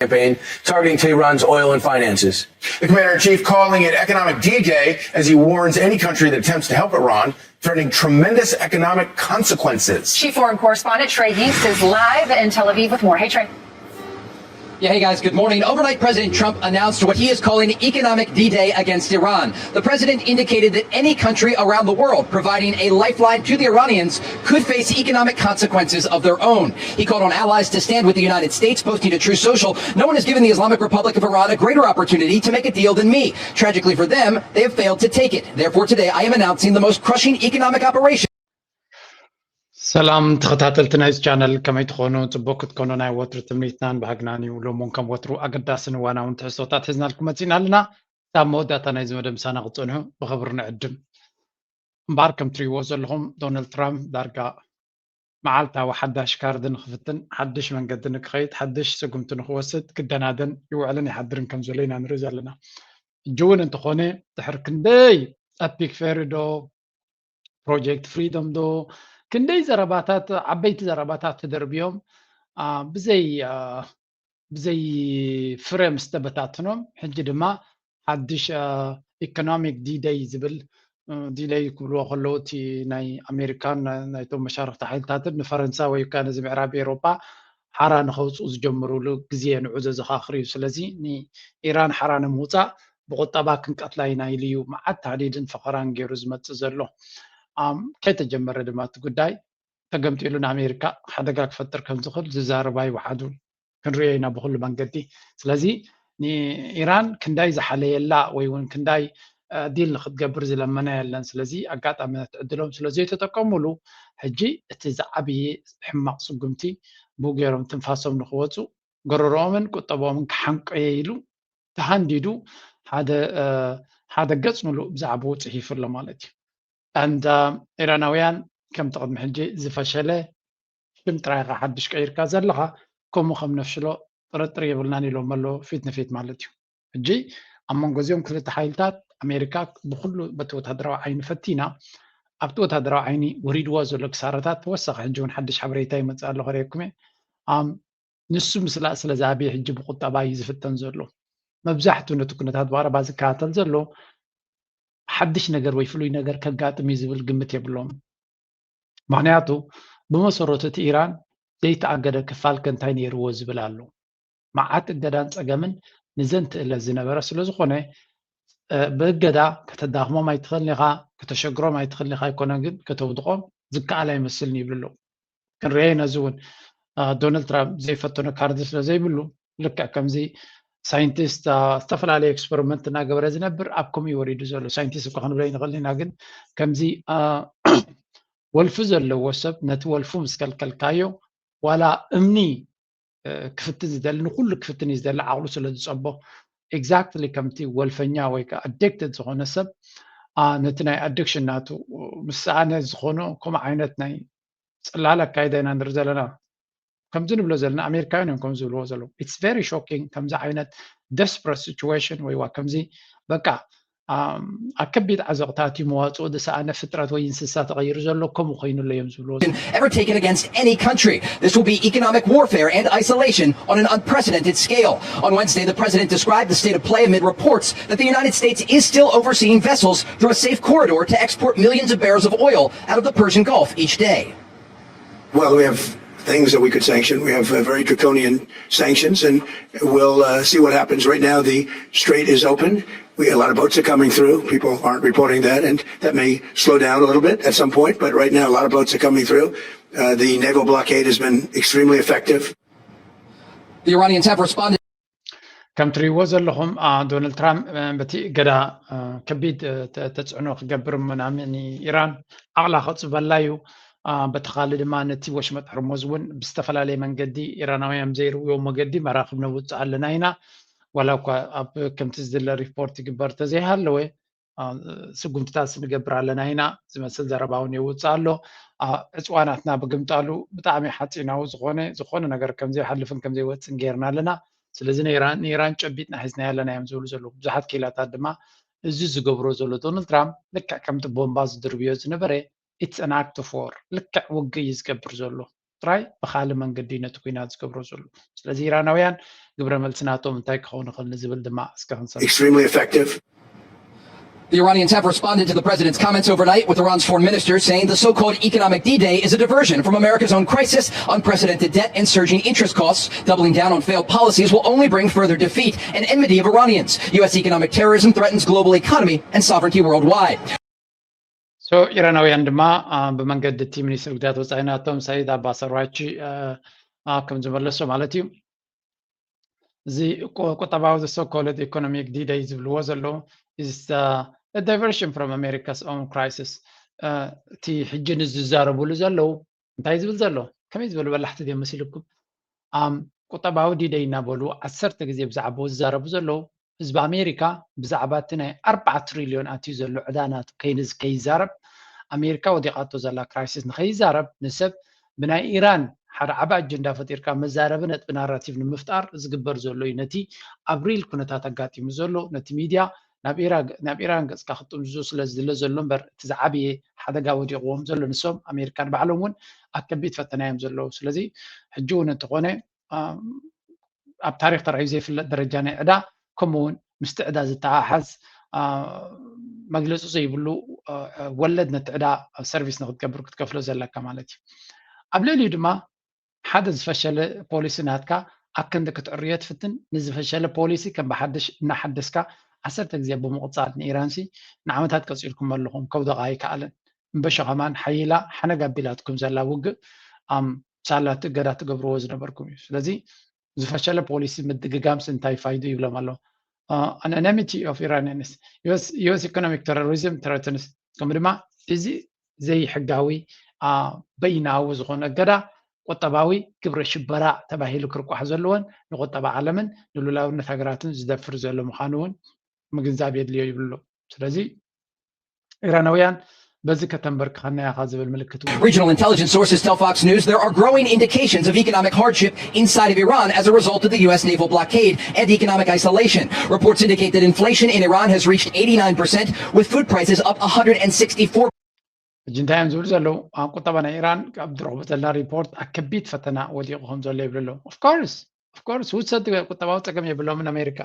campaign targeting Tehran's oil and finances. The commander in chief calling it economic D Day as he warns any country that attempts to help Iran, threatening tremendous economic consequences. Chief foreign correspondent Trey Yingst is live in Tel Aviv with more. Hey, Trey. Yeah, hey guys, good morning. Overnight, President Trump announced what he is calling economic D Day against Iran. The president indicated that any country around the world providing a lifeline to the Iranians could face economic consequences of their own. He called on allies to stand with the United States, posting to Truth Social. No one has given the Islamic Republic of Iran a greater opportunity to make a deal than me. Tragically for them, they have failed to take it. Therefore, today I am announcing the most crushing economic operation. ሰላም ተኸታተልቲ ናይዚ ቻነል፣ ከመይ ትኾኑ? ጽቡቅ ክትኮኑ ናይ ወትሩ ትምኒትናን ባህግናን እዩ። ሎም እውን ከም ወትሩ ኣገዳስን እዋናውን ትሕዝቶታት ሒዝናልኩም መጺና ኣለና። ክሳብ መወዳእታ ናይዚ መደብ ምሳና ክትጸንሑ ብኽብሪ ንዕድም። እምበኣር ከም ትሪእዎ ዘለኹም ዶናልድ ትራምፕ ዳርጋ መዓልታዊ ሓዳሽ ካርድ ንክፍትን ሓድሽ መንገዲ ንክኸይድ ሓድሽ ስጉምቲ ንክወስድ ክደናደን ይውዕልን ይሓድርን ከም ዘሎ ኢና ንርኢ ዘለና። ሕጂ እውን እንተኾነ ድሕር ክንደይ ኤፒክ ፌሪ ዶ ፕሮጀክት ፍሪደም ዶ ክንደይ ዘረባታት ዓበይቲ ዘረባታት ተደርብዮም ብዘይ ብዘይ ፍረ ምስ ተበታትኖም ሕጂ ድማ ሓድሽ ኢኮኖሚክ ዲደይ ዝብል ዲደይ ክብልዎ ከለዉ እቲ ናይ ኣሜሪካን ናይቶም መሻርክቲ ሓይልታትን ንፈረንሳ ወይ ከዓ ነዚ ምዕራብ ኤሮጳ ሓራ ንኸውፅኡ ዝጀምሩሉ ግዜ ንዑ ዘዘኻኽር እዩ። ስለዚ ንኢራን ሓራ ንምውፃእ ብቁጠባ ክንቀትላ ኢና ኢሉ እዩ መዓት ታህዲድን ፈኸራን ገይሩ ዝመፅእ ዘሎ። ከይተጀመረ ድማ እቲ ጉዳይ ተገምጢሉ ንኣሜሪካ ሓደጋ ክፈጥር ከም ዝኽእል ዝዛረብ ኣይወሓዱን። ክንሪኦ ኢና ብኩሉ መንገዲ። ስለዚ ንኢራን ክንዳይ ዝሓለየላ ወይ እውን ክንዳይ ዲል ንክትገብር ዝለመና የለን። ስለዚ ኣጋጣሚ ነቲ ዕድሎም ስለ ዘይተጠቀሙሉ ሕጂ እቲ ዝዓብየ ሕማቕ ስጉምቲ ብኡ ገይሮም ትንፋሶም ንክወፁ ጎረርኦምን ቁጠብኦምን ክሓንቆየ ኢሉ ተሃንዲዱ ሓደ ገፅ ምሉእ ብዛዕባኡ ፅሒፉ ኣሎ ማለት እዩ። And ኢራናውያን ከምቲ ቅድሚ ሕጂ ዝፈሸለ ሽም ጥራይ ኢኻ ሓድሽ ቀይርካ ዘለኻ፣ ከምኡ ከም ነፍሽሎ ጥርጥር የብልናን ኢሎም ኣለዉ ፊት ንፊት ማለት እዩ። ሕጂ ኣብ መንጎ እዚኦም ክልተ ሓይልታት ኣሜሪካ ብኩሉ በቲ ወታደራዊ ዓይኒ ፈቲና ኣብቲ ወታደራዊ ዓይኒ ወሪድዎ ዘሎ ክሳራታት ተወሳኺ ሕጂ እውን ሓድሽ ሓበሬታ ይመፅእ ኣሎ ከርእየኩም እየ። ንሱ ምስላ ስለ ዝኣብየ ሕጂ ብቁጠባ እዩ ዝፍተን ዘሎ። መብዛሕትኡ ነቲ ኩነታት ብቐረባ ዝከታተል ዘሎ ሓድሽ ነገር ወይ ፍሉይ ነገር ከጋጥም እዩ ዝብል ግምት የብሎም። ምክንያቱ ብመሰረቱ እቲ ኢራን ዘይተኣገደ ክፋል ከ እንታይ ነይርዎ ዝብል ኣሎ። መዓት እገዳን ፀገምን ንዘን ትእለ ዝነበረ ስለዝኾነ ብእገዳ ከተዳኽሞም ኣይትኽእልን ኢኻ፣ ከተሸግሮም ኣይትኽእልን ኢኻ ኣይኮነን ግን ከተውድቖም ዝከኣል ኣይመስልን ይብሉ ኣለዉ። ክንርኤ ነዚ እውን ዶናልድ ትራምፕ ዘይፈተኖ ካርድ ስለ ዘይብሉ ልክዕ ከምዚ ሳይንቲስት ዝተፈላለዩ ኤክስፐሪመንት እናገበረ ዝነብር ኣብ ከምኡ ወሪዱ ዘሎ ሳይንቲስት እኳ ክንብሎ ይንኽእል ኢና ግን ከምዚ ወልፊ ዘለዎ ሰብ ነቲ ወልፉ ምስ ከልከልካዮ ዋላ እምኒ ክፍትን ዝደሊ ንኩሉ ክፍትን እዩ ዝደሊ ዓቕሉ ስለ ዝፀቦ exactly ከምቲ ወልፈኛ ወይ ከዓ addicted ዝኾነ ሰብ ነቲ ናይ addiction ናቱ ምስ ሰኣነ ዝኾኖ ከምኡ ዓይነት ናይ ፅላለ ኣካይዳ ኢና ንርኢ ዘለና። ከምዚ ንብሎ ዘለና ኣሜሪካውያን እዮም ከምዚ ዝብልዎ ዘለዉ። It's very shocking ከምዚ ዓይነት desperate situation ወይ ዋ ከምዚ በቃ ኣብ ከቢድ ዓዘቕቲ ኣትዩ መዋፅኡ ዝሰኣነ ፍጥረት ወይ እንስሳ ተቐይሩ ዘሎ ከምኡ ኮይኑ ኣሎ እዮም ዝብልዎ። Ever taken against any country. This will be economic warfare and isolation on an unprecedented scale. On Wednesday, the president described the state of play amid reports that the United States is still overseeing vessels through a safe corridor to export millions of barrels of oil out of the Persian Gulf each day. Well, we have things that we could sanction. We have uh, very draconian sanctions, and we'll uh, see what happens. Right now, the strait is open. We, a lot of boats are coming through. People aren't reporting that, and that may slow down a little bit at some point. But right now, a lot of boats are coming through. Uh, the naval blockade has been extremely effective. The Iranians have responded. ከም ትሪእዎ ዘለኹም ዶናልድ ትራምፕ በቲ እገዳ ከቢድ ተፅዕኖ ክገብር ምናምን ኢራን ዓቕላ ከፅበላ እዩ። በቲ ካልእ ድማ ነቲ ወሽመጥ ሕርሙዝ እውን ብዝተፈላለየ መንገዲ ኢራናውያን ዘይርእዎ መገዲ መራኽብ ነውፅእ ኣለና ኢና። ዋላ እኳ ኣብ ከምቲ ዝድለ ሪፖርት ይግበር ተዘይሃለወ ስጉምትታት ንገብር ኣለና ኢና ዝመስል ዘረባ እውን የውፅእ ኣሎ። ዕፅዋናትና ብግምጣሉ ብጣዕሚ ሓፂናዊ ዝኾነ ዝኾነ ነገር ከምዘይሓልፍን ከምዘይወፅን ገይርና ኣለና። ስለዚ ንኢራን ጨቢጥና ሒዝና ኣለና እዮም ዝብሉ ዘለዉ ብዙሓት ክኢላታት ድማ እዚ ዝገብሮ ዘሎ ዶናልድ ትራምፕ ልክዕ ከምቲ ቦምባ ዝድርብዮ ዝነበረ it's an act of war ልክዕ ውግእ እዩ ዝገብር ዘሎ። ጥራይ ብካልእ መንገዲ ነቲ ኩናት ዝገብሮ ዘሎ። ስለዚ ኢራናውያን ግብረ መልሲ ናቶም እንታይ ክኸውን ይኽእል ንዝብል ድማ እስከ ክንሰምዕ። Extremely effective. The Iranians have responded to the president's comments overnight, with Iran's foreign minister saying the so-called economic D-Day is a diversion from America's own crisis. Unprecedented debt and surging interest costs, doubling down on failed policies, will only bring further defeat and enmity of Iranians. U S economic terrorism threatens global economy and sovereignty worldwide. So ኢራናውያን ድማ ብመንገዲ እቲ ሚኒስትር ጉዳያት ወፃኢ ናቶም ሰይድ ኣባስ ኣራግቺ ከም ዝመለሶ ማለት እዩ። እዚ ቁጠባዊ፣ the so-called economic D-Day ዝብልዎ ዘለዉ is diversion from America's own crisis። እቲ ሕጂ ንዝዛረብሉ ዘለዉ እንታይ ዝብል ዘሎ? ከመይ ዝበሉ በላሕቲ ድዮም መሲልኩም? ቁጠባዊ D-Day እናበሉ ዓሰርተ ግዜ ብዛዕባኡ ዝዛረቡ ዘለዉ፣ ህዝቢ ኣሜሪካ ብዛዕባ እቲ ናይ ኣርባዓ ትሪልዮን ኣትዩ ዘሎ ዕዳ ናቱ ከይዛረብ፣ ኣሜሪካ ወዲቓቶ ዘላ crisis ንኸይዛረብ፣ ንሰብ ብናይ ኢራን ሓደ ዓቢ ኣጀንዳ ፈጢርካ መዛረቢ ነጥቢ፣ ናራቲቭ ንምፍጣር ዝግበር ዘሎ እዩ። ነቲ ኣብ ሪል ኩነታት ኣጋጢሙ ዘሎ፣ ነቲ ሚድያ ናብ ኢራን ገጽካ ክጥምዝዞ ስለ ዝድለ ዘሎ እምበር፣ እቲ ዝዓበየ ሓደጋ ወዲቕዎም ዘሎ ንሶም ኣሜሪካን ባዕሎም እውን ኣብ ከቢድ ፈተና እዮም ዘለዉ። ስለዚ ሕጂ እውን እንተኾነ ኣብ ታሪክ ተራእዩ ዘይፍለጥ ደረጃ ናይ ዕዳ፣ ከምኡ እውን ምስቲ ዕዳ ዝተሓሓዝ መግለፂ ዘይብሉ ወለድ ነቲ ዕዳ ሰርቪስ ንክትገብር ክትከፍሎ ዘለካ ማለት እዩ። ኣብ ልዕሊኡ ድማ ሓደ ዝፈሸለ ፖሊሲ ናትካ ኣብ ክንዲ ክትዕርዮ ትፍትን፣ ንዝፈሸለ ፖሊሲ ከም ብሓድሽ እናሓደስካ ዓሰርተ ግዜ ብምቕፃል፣ ንኢራንሲ ንዓመታት ቀፂልኩም ኣለኹም፣ ከውደቓ ኣይከኣለን። እምበሾ ከማን ሓይላ ሓነግ ኣቢላትኩም ዘላ ውግእ ሳላ እቲ እገዳ ትገብርዎ ዝነበርኩም እዩ። ስለዚ ዝፈሸለ ፖሊሲ ምድግጋምስ እንታይ ፋይዱ ይብሎም ኣሎ። Anonymity of Iranians, U S economic terrorism threatens፣ ከምኡ ድማ እዚ ዘይሕጋዊ በይናዊ ዝኾነ እገዳ ቁጠባዊ ግብረ ሽበራ ተባሂሉ ክርቋሕ ዘለዎን ንቁጠባ ዓለምን ንሉላውነት ሃገራትን ዝደፍር ዘሎ ምዃኑ እውን ምግንዛብ የድልዮ ይብሉ። ስለዚ ኢራናውያን በዚ ከተንበርክኸና ኢኻ ዝብል ምልክት እውን። Regional intelligence sources tell Fox News there are growing indications of economic hardship inside of Iran as a result of the U S naval blockade and economic isolation. Reports indicate that inflation in Iran has reached eighty-nine percent, with food prices up one hundred sixty-four. ሕጂ እንታይ እዮም ዝብሉ ዘለዉ? ኣብ ቁጠባ ናይ ኢራን ኣብ ዝረኽቦ ዘላ ሪፖርት ኣብ ከቢድ ፈተና ወዲቑ ከም ዘሎ ይብሉ ኣለዉ። Of course, of course፣ ውሰድ ቁጠባዊ ጸገም የብሎምን ኣሜሪካ።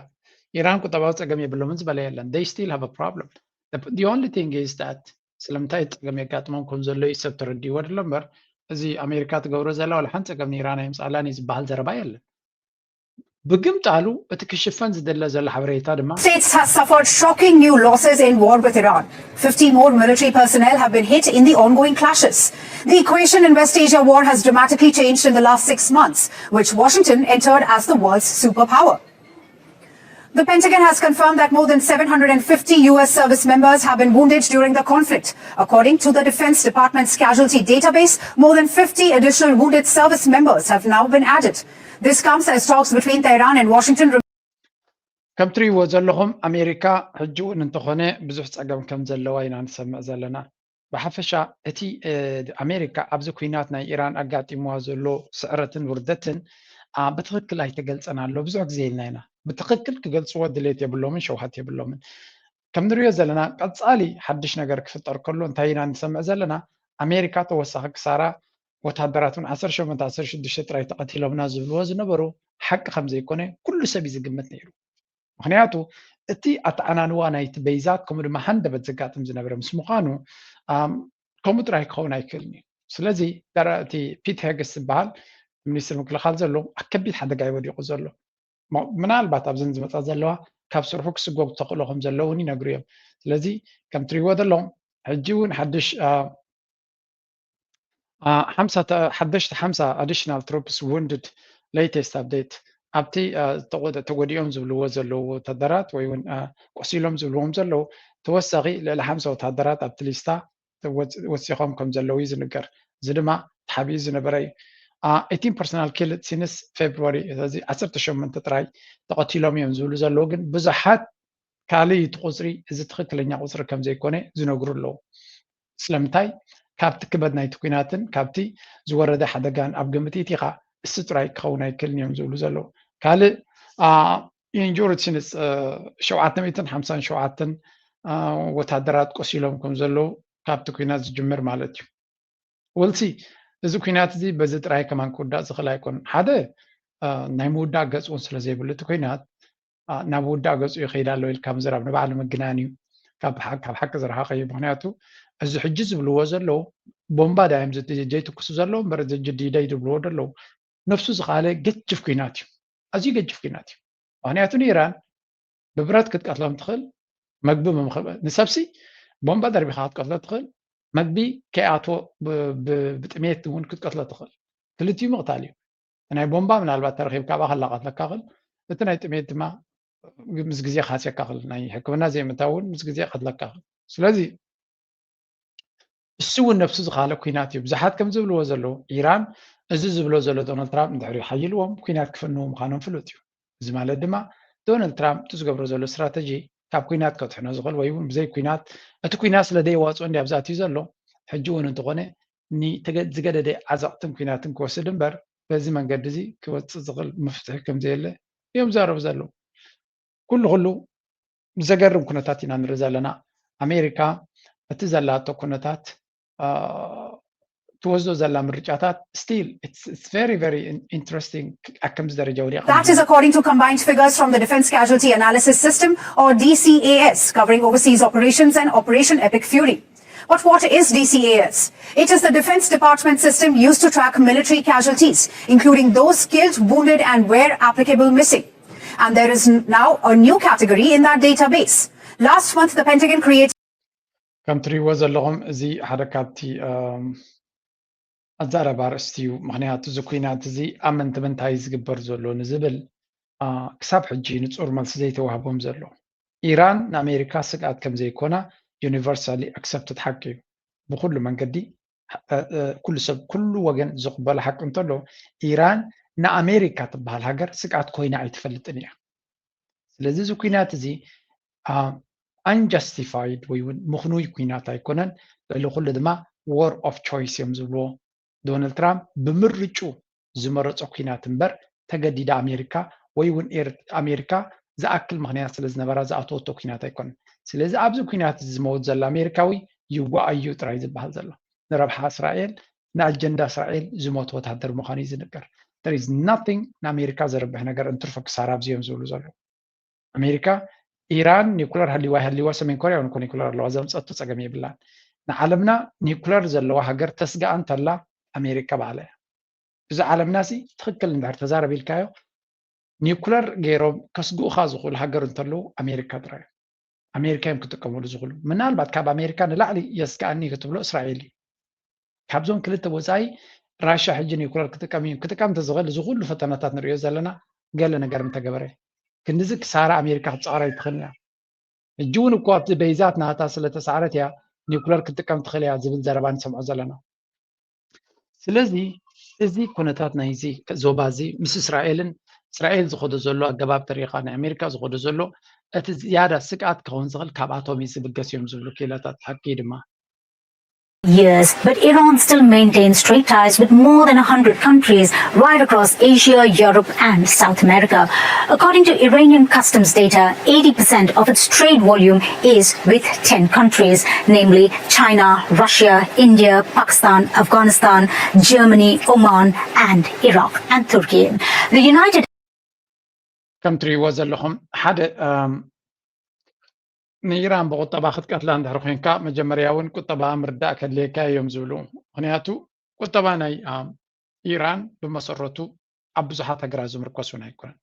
ኢራን ቁጠባዊ ጸገም የብሎምን ዝበለ የለን። They still have a problem. The only thing is that ስለምንታይ ጸገም የጋጥሞም ከም ዘሎ እዩ ሰብ ተረዲእዎ ደሎ እምበር፣ እዚ ኣሜሪካ ትገብሮ ዘላ ዋላ ሓንቲ ጸገም ንኢራን ኣይምጻላን እዩ ዝበሃል ዘረባ የለን። ብግምጣሉ እቲ ክሽፈን ዝደለ ዘሎ ሓበሬታ ድማ States has suffered shocking new losses in war with Iran. Fifty more military personnel have been hit in the ongoing clashes. The equation in West Asia war has dramatically changed in the last six months, which Washington entered as the world's superpower. The Pentagon has confirmed that more than seven hundred fifty U S service members have been wounded during the conflict. According to the Defense Department's casualty database, more than fifty additional wounded service members have now been added. This comes as talks between Tehran and Washington. ከም ትሪእዎ ዘለኹም ኣሜሪካ ሕጂ እውን እንተኾነ ብዙሕ ጸገም ከም ዘለዋ ኢና ንሰምዕ ዘለና። ብሓፈሻ እቲ ኣሜሪካ ኣብዚ ኩናት ናይ ኢራን ኣጋጢምዋ ዘሎ ስዕረትን ውርደትን ብትኽክል ኣይተገልጸን ኣሎ። ብዙሕ ግዜ ኢልና ኢና። ብትኽክል ክገልጽዎ ድሌት የብሎምን፣ ሸውሃት የብሎምን። ከም ንሪኦ ዘለና ቀጻሊ ሓድሽ ነገር ክፍጠር ከሎ እንታይ ኢና ንሰምዕ ዘለና? ኣሜሪካ ተወሳኺ ክሳራ፣ ወታደራት እውን ዓሰርተ ሸሞንተ ዓሰርተ ሽዱሽተ ጥራይ ተቐቲሎምና ዝብልዎ ዝነበሩ ሓቂ ከም ዘይኮነ ኩሉ ሰብ እዩ ዝግምት ነይሩ። ምክንያቱ እቲ ኣተዓናንዋ ናይቲ በይዛት ከምኡ ድማ ሃንደበት ዘጋጥም ዝነበረ ምስ ምዃኑ ከምኡ ጥራይ ክኸውን ኣይክእልን እዩ። ስለዚ እቲ ፒት ሄግስ ዝበሃል ሚኒስትር ምክልኻል ዘሎ ኣብ ከቢድ ሓደጋ እዩ ወዲቑ ዘሎ። ምናልባት ኣብዘን ዝመፃ ዘለዋ ካብ ስርሑ ክስጎግ ተኽእሎ ከም ዘለዎ እውን ይነግሩ እዮም። ስለዚ ከም ትሪእዎ ዘለኹም ሕጂ እውን ሓድሽ ሓደሽቲ ሓምሳ additional troops wounded, latest update ኣብቲ ተጎዲኦም ዝብልዎ ዘለዉ ወታደራት ወይ እውን ቆሲሎም ዝብልዎም ዘለዉ ተወሳኺ ልዕሊ ሓምሳ ወታደራት ኣብቲ ሊስታ ወሲኾም ከም ዘለዉ እዩ ዝንገር። እዚ ድማ ተሓቢኡ ዝነበረ እዩ። Eighteen personnel killed since February፣ እዚ ዓሰርተ ሸሞንተ ጥራይ ተቐቲሎም እዮም ዝብሉ ዘለዉ፣ ግን ብዙሓት ካልእ እቲ ቁፅሪ፣ እዚ ትኽክለኛ ቁፅሪ ከም ዘይኮነ ዝነግሩ ኣለዉ። ስለምንታይ? ካብቲ ክበድ ናይቲ ኲናትን ካብቲ ዝወረደ ሓደጋን ኣብ ግምት ኢቲኻ እሱ ጥራይ ክኸውን ኣይክእልን እዮም ዝብሉ ዘለዉ። ካልእ ኢንጁርድ ሲንስ ሸውዓተ ሚእትን ሓምሳን ሸውዓተን ወታደራት ቆሲሎም ከም ዘለዉ ካብቲ ኲናት ዝጅምር ማለት እዩ። We'll see። እዚ ኩናት እዚ በዚ ጥራይ ከማን ክውዳእ ዝኽእል ኣይኮነን። ሓደ ናይ ምውዳእ ገፅ እውን ስለ ዘይብሉ እቲ ኩናት ናብ ውዳእ ገፁ ይኸይድ ኣሎ ኢልካ ምዝራብ ንባዕሉ ምግናን እዩ። ካብ ሓቂ ዝረሓቐ እዩ። ምክንያቱ እዚ ሕጂ ዝብልዎ ዘለዉ ቦምባ ዳዮም ዘይትኩሱ ዘለዉ እምበር ጅዲደይ ዝብልዎ ዘለዉ ነፍሱ ዝኻለ ገጅፍ ኩናት እዩ። ኣዝዩ ገጅፍ ኩናት እዩ። ምክንያቱ ንኢራን ብብረት ክትቀትሎም ትኽእል፣ መግቢ ንሰብሲ ቦምባ ደርቢኻ ክትቀትሎ ትኽእል፣ መግቢ ከይኣትዎ ብጥሜት እውን ክትቀትሎ ትኽእል። ክልቲኡ ምቕታል እዩ። ናይ ቦምባ ምናልባት ተረኺብካ ኣብኣ ከላ ቀትለካ ክእል፣ እቲ ናይ ጥሜት ድማ ምስ ግዜ ክሃስየካ ክእል፣ ናይ ሕክምና ዘይምእታው እውን ምስ ግዜ ቀትለካ ክእል። ስለዚ እሱ እውን ነብሱ ዝኻለ ኩናት እዩ። ብዙሓት ከም ዝብልዎ ዘለዉ ኢራን እዚ ዝብሎ ዘሎ ዶናልድ ትራምፕ እንድሕር ሓይልዎም ኩናት ክፍንዉ ምዃኖም ፍሉጥ እዩ። እዚ ማለት ድማ ዶናልድ ትራምፕ እቲ ዝገብሮ ዘሎ ስትራተጂ ካብ ኩናት ከድሕኖ ዝኽእል ወይ እውን ብዘይ ኩናት እቲ ኩናት ስለ ደየዋፅኦ እንዲ ኣብዛትዩ ዘሎ ሕጂ እውን እንተኾነ ዝገደደ ዓዘቕትን ኩናትን ክወስድ እምበር በዚ መንገዲ እዚ ክወፅእ ዝኽእል መፍትሒ ከም ዘየለ እዮም ዝዛረቡ ዘለዉ። ኩሉ ኩሉ ብዘገርም ኩነታት ኢና ንርኢ ዘለና። ኣሜሪካ እቲ ዘላቶ ኩነታት ትወስዶ ዘላ ምርጫታት still it's very very interesting። ኣብ ከምዚ ደረጃ ወዲኣ That is according to combined figures from the Defense Casualty Analysis System or D C A S covering overseas operations and Operation Epic Fury. But what is D C A S? It is the Defense Department system used to track military casualties, including those killed, wounded, and where applicable missing. And there is now a new category in that database. Last month, the Pentagon created ከም ትሪእዎ ዘለኹም እዚ ሓደ ካብቲ ኣዛረባ ኣርእስቲ እዩ። ምክንያቱ እዚ ኩናት እዚ ኣብ ምንቲ ምንታይ ዝግበር ዘሎ ንዝብል ክሳብ ሕጂ ንፁር መልሲ ዘይተዋህቦም ዘሎ። ኢራን ንኣሜሪካ ስግኣት ከም ዘይኮና universally accepted ሓቂ እዩ። ብኩሉ መንገዲ ኩሉ ሰብ ኩሉ ወገን ዝቕበሎ ሓቂ እንተሎ ኢራን ንኣሜሪካ ትበሃል ሃገር ስግኣት ኮይና ኣይትፈልጥን እያ። ስለዚ እዚ ኩናት እዚ unjustified ወይ እውን ምኽኑይ ኩናት ኣይኮነን። ልዕሊ ኩሉ ድማ war of choice እዮም ዝብልዎ። ዶናልድ ትራምፕ ብምርጩ ዝመረፆ ኩናት እምበር ተገዲዳ ኣሜሪካ ወይ እውን ኣሜሪካ ዝኣክል ምክንያት ስለ ዝነበራ ዝኣተወቶ ኩናት ኣይኮነን። ስለዚ ኣብዚ ኩናት እዚ ዝመውት ዘሎ ኣሜሪካዊ ይዋኣዩ ጥራይ ዝበሃል ዘሎ ንረብሓ እስራኤል ንኣጀንዳ እስራኤል ዝሞት ወታደር ምዃኑ እዩ ዝንገር። There is nothing ንኣሜሪካ ዘርብሕ ነገር እንትርፎ ክሳራ ኣብዚ እዮም ዝብሉ ዘለዉ። ኣሜሪካ ኢራን ኒኩለር ሃሊዋ ሃሊዋ ሰሜን ኮርያ እውን እኮ ኒኩለር ኣለዋ ዘምፀቶ ፀገም የብላን። ንዓለምና ኒኩለር ዘለዋ ሃገር ተስግኣ እንተላ ኣሜሪካ ባዕላ እያ። እዚ ዓለምና ሲ ትኽክል እንድሕር ተዛረብ ኢልካዮ ኒኩለር ገይሮም ከስግኡኻ ዝኽእሉ ሃገር እንተለዉ ኣሜሪካ ጥራይ እዮም። ኣሜሪካ እዮም ክጥቀምሉ ዝኽእሉ። ምናልባት ካብ ኣሜሪካ ንላዕሊ የስግኣኒ ክትብሎ እስራኤል እዩ። ካብዞም ክልተ ወፃኢ ራሻ ሕጂ ኒኩለር ክጥቀም እዩ። ክጥቀም እንተዝኽእል እዚ ኩሉ ፈተናታት ንሪኦ ዘለና ገለ ነገር ምተገበረ ክንድዚ ክሳራ ኣሜሪካ ክትፃወራ ኣይትኽእልን እያ። ሕጂ እውን እኮ ኣብቲ በይዛት ናታ ስለተሳዕረት እያ ኒኩለር ክትጥቀም ትኽእል እያ ዝብል ዘረባ ንሰምዖ ዘለና። ስለዚ እዚ ኩነታት ናይዚ ዞባ እዚ ምስ እስራኤልን እስራኤል ዝኸዶ ዘሎ ኣገባብ ተሪኻ ናይ ኣሜሪካ ዝኸዶ ዘሎ እቲ ዝያዳ ስግኣት ክኸውን ዝኽእል ካብኣቶም እዩ ዝብገስ እዮም ዝብሉ ክኢላታት ሓቂ ድማ years, but Iran still maintains trade ties with more than one hundred countries right across Asia, Europe, and South America. According to Iranian customs data, eighty percent of its trade volume is with ten countries, namely China, Russia, India, Pakistan, Afghanistan, Germany, Oman, and Iraq and Turkey. The United ከም ትሪእዎ ዘለኹም ሓደ ንኢራን ብቁጠባ ክትቀትላ እንድሕር ኮይንካ መጀመርያ እውን ቁጠባ ምርዳእ ከድልየካ እዮም ዝብሉ። ምክንያቱ ቁጠባ ናይ ኢራን ብመሰረቱ ኣብ ብዙሓት ሃገራት ዝምርኮስ እውን ኣይኮነን።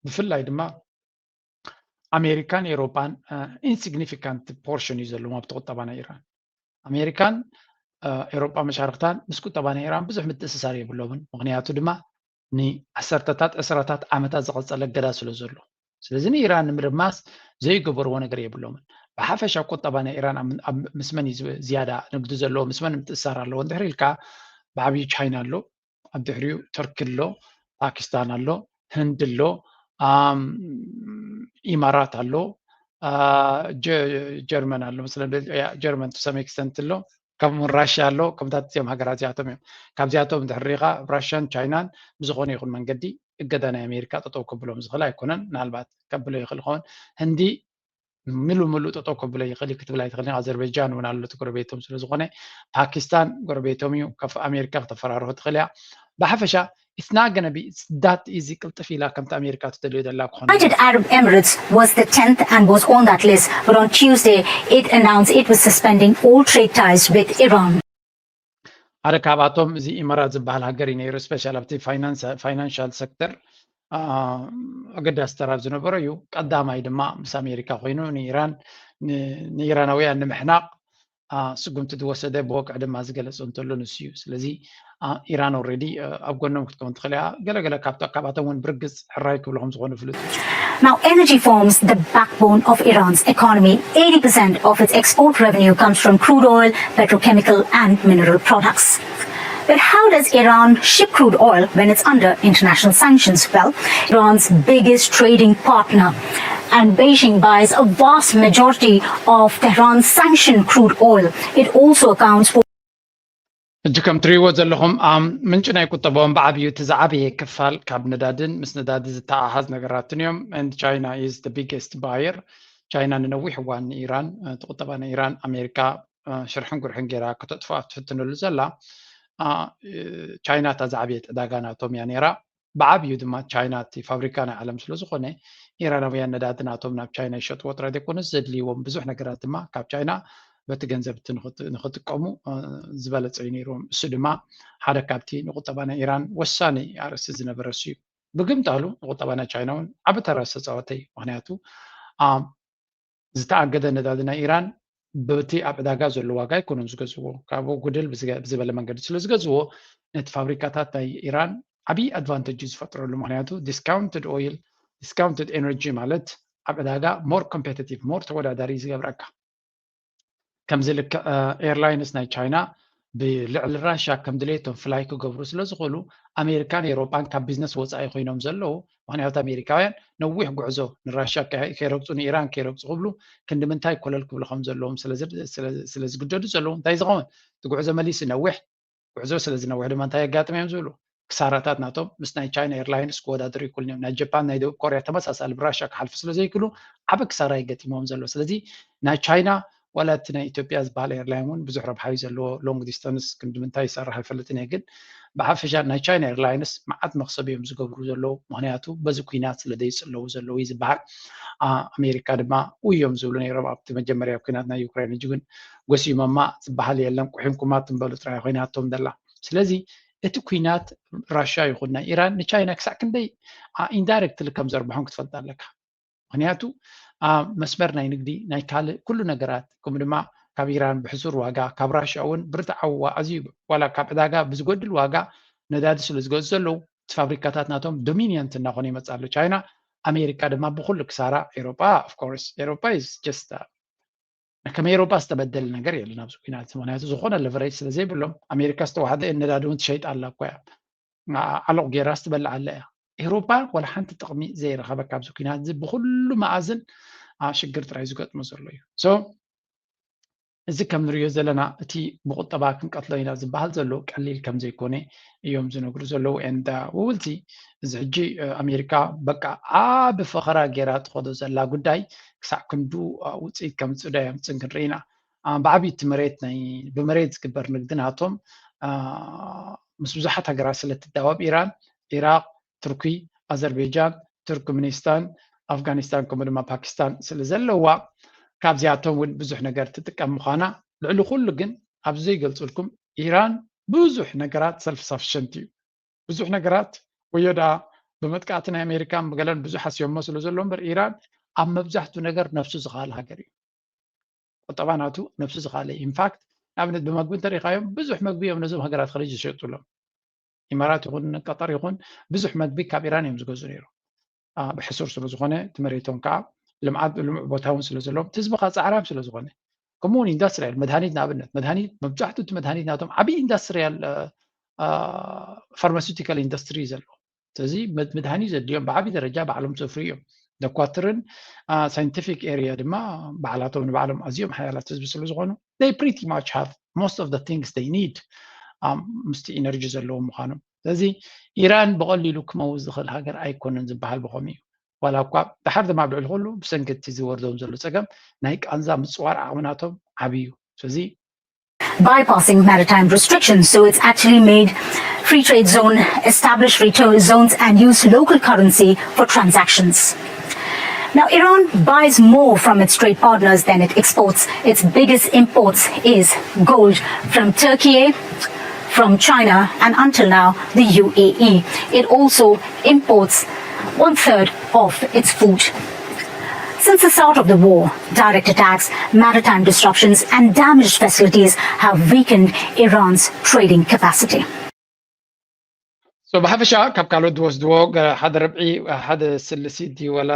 ብፍላይ ድማ ኣሜሪካን ኤሮጳን insignificant portion እዩ ዘለዎም ኣብቲ ቁጠባ ናይ ኢራን። ኣሜሪካን ኤሮጳ መሻርክታን ምስ ቁጠባ ናይ ኢራን ብዙሕ ምትእስሳር የብሎምን። ምክንያቱ ድማ ንዓሰርተታት ዕስራታት ዓመታት ዝቐጸለ እገዳ ስለ ዘሎ። ስለዚ ንኢራን ንምድማስ ዘይገበርዎ ነገር የብሎምን። ብሓፈሻ ቁጠባ ናይ ኢራን ኣብ ምስመን ዝያዳ ንግዲ ዘለዎ ምስመን ምትእስሳር ኣለዎ እንድሕር ኢልካ ብዓብዩ ቻይና ኣሎ፣ ኣብ ድሕሪኡ ተርኪ ኣሎ፣ ፓኪስታን ኣሎ፣ ህንድ ኣሎ፣ ኢማራት ኣሎ፣ ጀርመን ኣሎ፣ ጀርመን to some extent ኣሎ፣ ከምኡውን ራሽያ ኣሎ። ከምታት እዚኦም ሃገራት እዚኣቶም እዮም። ካብዚኣቶም ድሕር ሪኢኻ ራሽያን ቻይናን ብዝኾነ ይኹን መንገዲ እገዳ ናይ ኣሜሪካ ጠጠው ከብሎም ዝኽእል ኣይኮነን። ምናልባት ከብሎ ይኽእል ኸውን። ህንዲ ምሉ ምሉ ጠጠው ከብሎ ይኽእል እዩ ክትብል ኣይትኽእልን። ኣዘርባይጃን እውን ኣሎ እቲ ጎረቤቶም ስለ ዝኾነ፣ ፓኪስታን ጎረቤቶም እዩ፣ ከፍ ኣሜሪካ ከተፈራርሆ ትኽእል እያ። ብሓፈሻ it's not gonna be that easy፣ ቅልጥፍ ኢላ ከምቲ ኣሜሪካ ትደልዮ ዘላ ክኾን United Arab Emirates was the tenth and was on that list, but on Tuesday it announced it was suspending all trade ties with Iran. ሓደ ካብኣቶም እዚ ኢማራት ዝበሃል ሃገር እዩ ነይሩ። ስፔሻል ኣብቲ ፋይናንሻል ሴክተር ኣገዳሲ ተራ ዝነበሮ እዩ። ቀዳማይ ድማ ምስ ኣሜሪካ ኮይኑ ንኢራን ንኢራናውያን ንምሕናቕ ስጉምቲ ዝወሰደ ብወግዒ ድማ ዝገለጸ እንተሎ ንሱ እዩ። ስለዚ ኢራን ኦልሬዲ ኣብ ጎኖም ክትከውን ትኽእል እያ። ገለገለ ካብቶም ካብኣቶም እውን ብርግጽ ሕራይ ክብልኹም ዝኾኑ ፍሉጥ እዩ። Now, energy forms the backbone of Iran's economy. Eighty percent of its export revenue comes from crude oil, petrochemical, and mineral products. But how does Iran ship crude oil when it's under international sanctions? Well, Iran's biggest trading partner. And Beijing buys a vast majority of Tehran's sanctioned crude oil. It also accounts for ሕጂ ከም ትሪእዎ ዘለኹም ምንጪ ናይ ቁጠባኦም ብዓብዩ እቲ ዝዓበየ ክፋል ካብ ነዳድን ምስ ነዳዲ ዝተሓሓዝ ነገራትን እዮም። And China is the biggest buyer. ቻይና ንነዊሕ እዋን ንኢራን እቲ ቁጠባ ናይ ኢራን ኣሜሪካ ሽርሕን ጉርሕን ገይራ ከተጥፍኣ ትፍትነሉ ዘላ ቻይና እታ ዝዓበየት ዕዳጋ ናቶም እያ ነይራ። ብዓብዩ ድማ ቻይና እቲ ፋብሪካ ናይ ዓለም ስለዝኾነ ኢራናውያን ነዳዲ ናቶም ናብ ቻይና ይሸጥዎ ጥራይ ዘይኮነስ ዘድልይዎም ብዙሕ ነገራት ድማ ካብ ቻይና በቲ ገንዘብ እቲ ንኽጥቀሙ ዝበለፀ እዩ ነይርዎም። እሱ ድማ ሓደ ካብቲ ንቁጠባ ናይ ኢራን ወሳኒ ኣርእስቲ ዝነበረ እሱ እዩ። ብግምጣሉ ንቁጠባ ናይ ቻይና እውን ዓቢ ተራ ዝተፃወተ እዩ። ምክንያቱ ዝተኣገደ ነዳዲ ናይ ኢራን በቲ ኣብ ዕዳጋ ዘሎ ዋጋ ኣይኮኑን ዝገዝዎ። ካብኡ ጉድል ብዝበለ መንገዲ ስለ ዝገዝዎ ነቲ ፋብሪካታት ናይ ኢራን ዓብዪ ኣድቫንቴጅ ዝፈጥረሉ። ምክንያቱ discounted oil፣ discounted energy ማለት ኣብ ዕዳጋ more competitive፣ more ተወዳዳሪ ዝገብረካ። ከምዚ ልክዕ ኤርላይንስ ናይ ቻይና ብልዕሊ ራሻ ከም ድሌቶም ፍላይ ክገብሩ ስለ ዝኽእሉ ኣሜሪካን ኤሮጳን ካብ ቢዝነስ ወፃኢ ኮይኖም ዘለዉ። ምክንያቱ ኣሜሪካውያን ነዊሕ ጉዕዞ ንራሻ ከይረግፁ ንኢራን ከይረግፁ ክብሉ ክንዲ ምንታይ ኮለል ክብሉ ከም ዘለዎም ስለ ዝግደዱ ዘለዉ እንታይ ዝኸውን እቲ ጉዕዞ መሊሱ ነዊሕ ጉዕዞ ስለ ዝነውሕ ድማ እንታይ የጋጥም እዮም ዝብሉ ክሳራታት ናቶም ምስ ናይ ቻይና ኤርላይንስ ክወዳደሩ ይክእሉን እዮም። ናይ ጃፓን ናይ ደቡብ ኮርያ ተመሳሳሊ ብራሻ ክሓልፉ ስለ ዘይክእሉ ዓቢ ክሳራ ይገጢሞም ዘሎ። ስለዚ ናይ ቻይና ዋላ እቲ ናይ ኢትዮጵያ ዝበሃል ኤርላይን እውን ብዙሕ ረብሓ እዩ ዘለዎ። ሎንግ ዲስተንስ ክንዲ ምንታይ ይሰርሕ ኣይፈልጥን እየ፣ ግን ብሓፈሻ ናይ ቻይና ኤርላይንስ መዓት መክሰብ እዮም ዝገብሩ ዘለዉ። ምክንያቱ በዚ ኩናት ስለ ዘይፅለዉ ዘለዉ እዩ ዝበሃል። ኣሜሪካ ድማ ውዮም ዝብሉ ነይሮም ኣብቲ መጀመርያ ኩናት ናይ ዩክሬን። ሕጂ ግን ጎሲሞማ ዝበሃል የለን። ቁሒምኩማ ትንበሉ ጥራይ ኮይናቶም ዘላ። ስለዚ እቲ ኩናት ራሻ ይኹን ናይ ኢራን ንቻይና ክሳዕ ክንደይ ኢንዳይረክትሊ ከም ዘርብሖም ክትፈልጥ ኣለካ። ምክንያቱ መስመር ናይ ንግዲ ናይ ካልእ ኩሉ ነገራት ከምኡ ድማ ካብ ኢራን ብሕሱር ዋጋ ካብ ራሻ እውን ብርትዓዊ ኣዝዩ ዋላ ካብ ዕዳጋ ብዝጎድል ዋጋ ነዳዲ ስለ ዝገዙ ዘለዉ እቲ ፋብሪካታት ናቶም ዶሚኒየንት እናኾነ ይመፅእ ኣሎ። ቻይና ኣሜሪካ ድማ ብኩሉ ክሳራ ኤሮጳ ኦፍኮርስ ኤሮጳ is just ከም ኤሮጳ ዝተበደለ ነገር የለን ኣብዚ ኩናት። ምክንያቱ ዝኾነ ለቨሬጅ ስለ ዘይብሎም ኣሜሪካ ዝተዋሕደ ነዳዲ እውን ትሸይጥ ኣላ እኮ እያ። ዓሎቕ ገይራ ስትበልዕ ኣላ እያ። ኤሮጳ ዋላ ሓንቲ ጥቕሚ ዘይረኸበ ካብዚ ኩናት እዚ ብኩሉ መኣዝን ሽግር ጥራይ ዝገጥሞ ዘሎ እዩ። So እዚ ከም ንሪኦ ዘለና እቲ ብቁጠባ ክንቀትሎ ኢና ዝበሃል ዘሎ ቀሊል ከም ዘይኮነ እዮም ዝነግሩ ዘለዉ። And ውብልቲ እዚ ሕጂ ኣሜሪካ በቃ ዓቢ ፈኸራ ገይራ ትኸዶ ዘላ ጉዳይ ክሳዕ ክንዱ ውፅኢት ከምፅእ ዶ የምፅን ክንርኢ ኢና። ብዓብዩ እቲ መሬት ናይ ብመሬት ዝግበር ንግዲ ናቶም ምስ ብዙሓት ሃገራት ስለ ትዳወብ ኢራን፣ ኢራቅ፣ ቱርኪ፣ ኣዘርቤጃን፣ ቱርክምኒስታን፣ ኣፍጋኒስታን ከምኡ ድማ ፓኪስታን ስለ ዘለዋ ካብዚኣቶም እውን ብዙሕ ነገር ትጥቀም ምዃና ልዕሊ ኩሉ ግን ኣብዚ ዘይገልፅልኩም ኢራን ብዙሕ ነገራት ሰልፍ ሳፊሸንት እዩ። ብዙሕ ነገራት ወዮ ደኣ ብመጥቃዕቲ ናይ ኣሜሪካን ብገለን ብዙሕ ኣስዮሞ ስለ ዘሎ እምበር ኢራን ኣብ መብዛሕትኡ ነገር ነብሱ ዝኸኣለ ሃገር እዩ። ቁጠባ ናቱ ነብሱ ዝኸኣለ እዩ። ኢንፋክት ንኣብነት ብመግቢ እንተሪኻዮም ብዙሕ መግቢ እዮም ነዞም ሃገራት ከሊጅ ዝሸጡሎም። ኢማራት ይኹን ቀጠር ይኹን ብዙሕ መግቢ ካብ ኢራን እዮም ዝገዙ ነይሩ። ብሕሱር ስለ ዝኾነ እቲ መሬቶም ከዓ ልምዓት ልሙዕ ቦታ እውን ስለ ዘለዎም እቲ ህዝቢ ከዓ ፃዕራም ስለ ዝኾነ ከምኡ እውን ኢንዳስትሪያል መድሃኒት ንኣብነት መድሃኒት መብዛሕትኡ እቲ መድሃኒት ናቶም ዓብዪ ኢንዳስትሪያል ፋርማሲውቲካል ኢንዳስትሪ እዩ ዘለዎ። ስለዚ መድሃኒት ዘድልዮም ብዓብዪ ደረጃ ባዕሎም ዘፍርዩ እዮም። ደኳትርን ሳይንቲፊክ ኤሪያ ድማ ባዕላቶም ንባዕሎም ኣዝዮም ሓያላት ህዝቢ ስለ ዝኾኑ they pretty much have most of the things they need ምስቲ ኢነርጂ ዘለዎም ምዃኖም። ስለዚ ኢራን ብቐሊሉ ክመውት ዝኽእል ሃገር ኣይኮነን ዝበሃል ብኸምኡ እዩ። ዋላ እኳ ድሓር ድማ ኣብ ልዕሊ ኩሉ ብሰንኪ እቲ ዝወርዶም ዘሎ ፀገም ናይ ቃንዛ ምፅዋር ዓቕሚ ናቶም ዓብዩ። ስለዚ bypassing maritime restrictions. So it's actually made free trade zone, establish free trade zones and use local currency for transactions. Now, Iran buys more from its trade partners than it exports. Its biggest imports is gold from Turkey, from China, and until now, the U A E. It also imports one third of its food. Since the start of the war, direct attacks, maritime disruptions, and damaged facilities have weakened Iran's trading capacity. ብሓፈሻ ካብ ካልኦት ዝወስድዎ ሓደ ርብዒ ሓደ ስልሲ ድዩ ወላ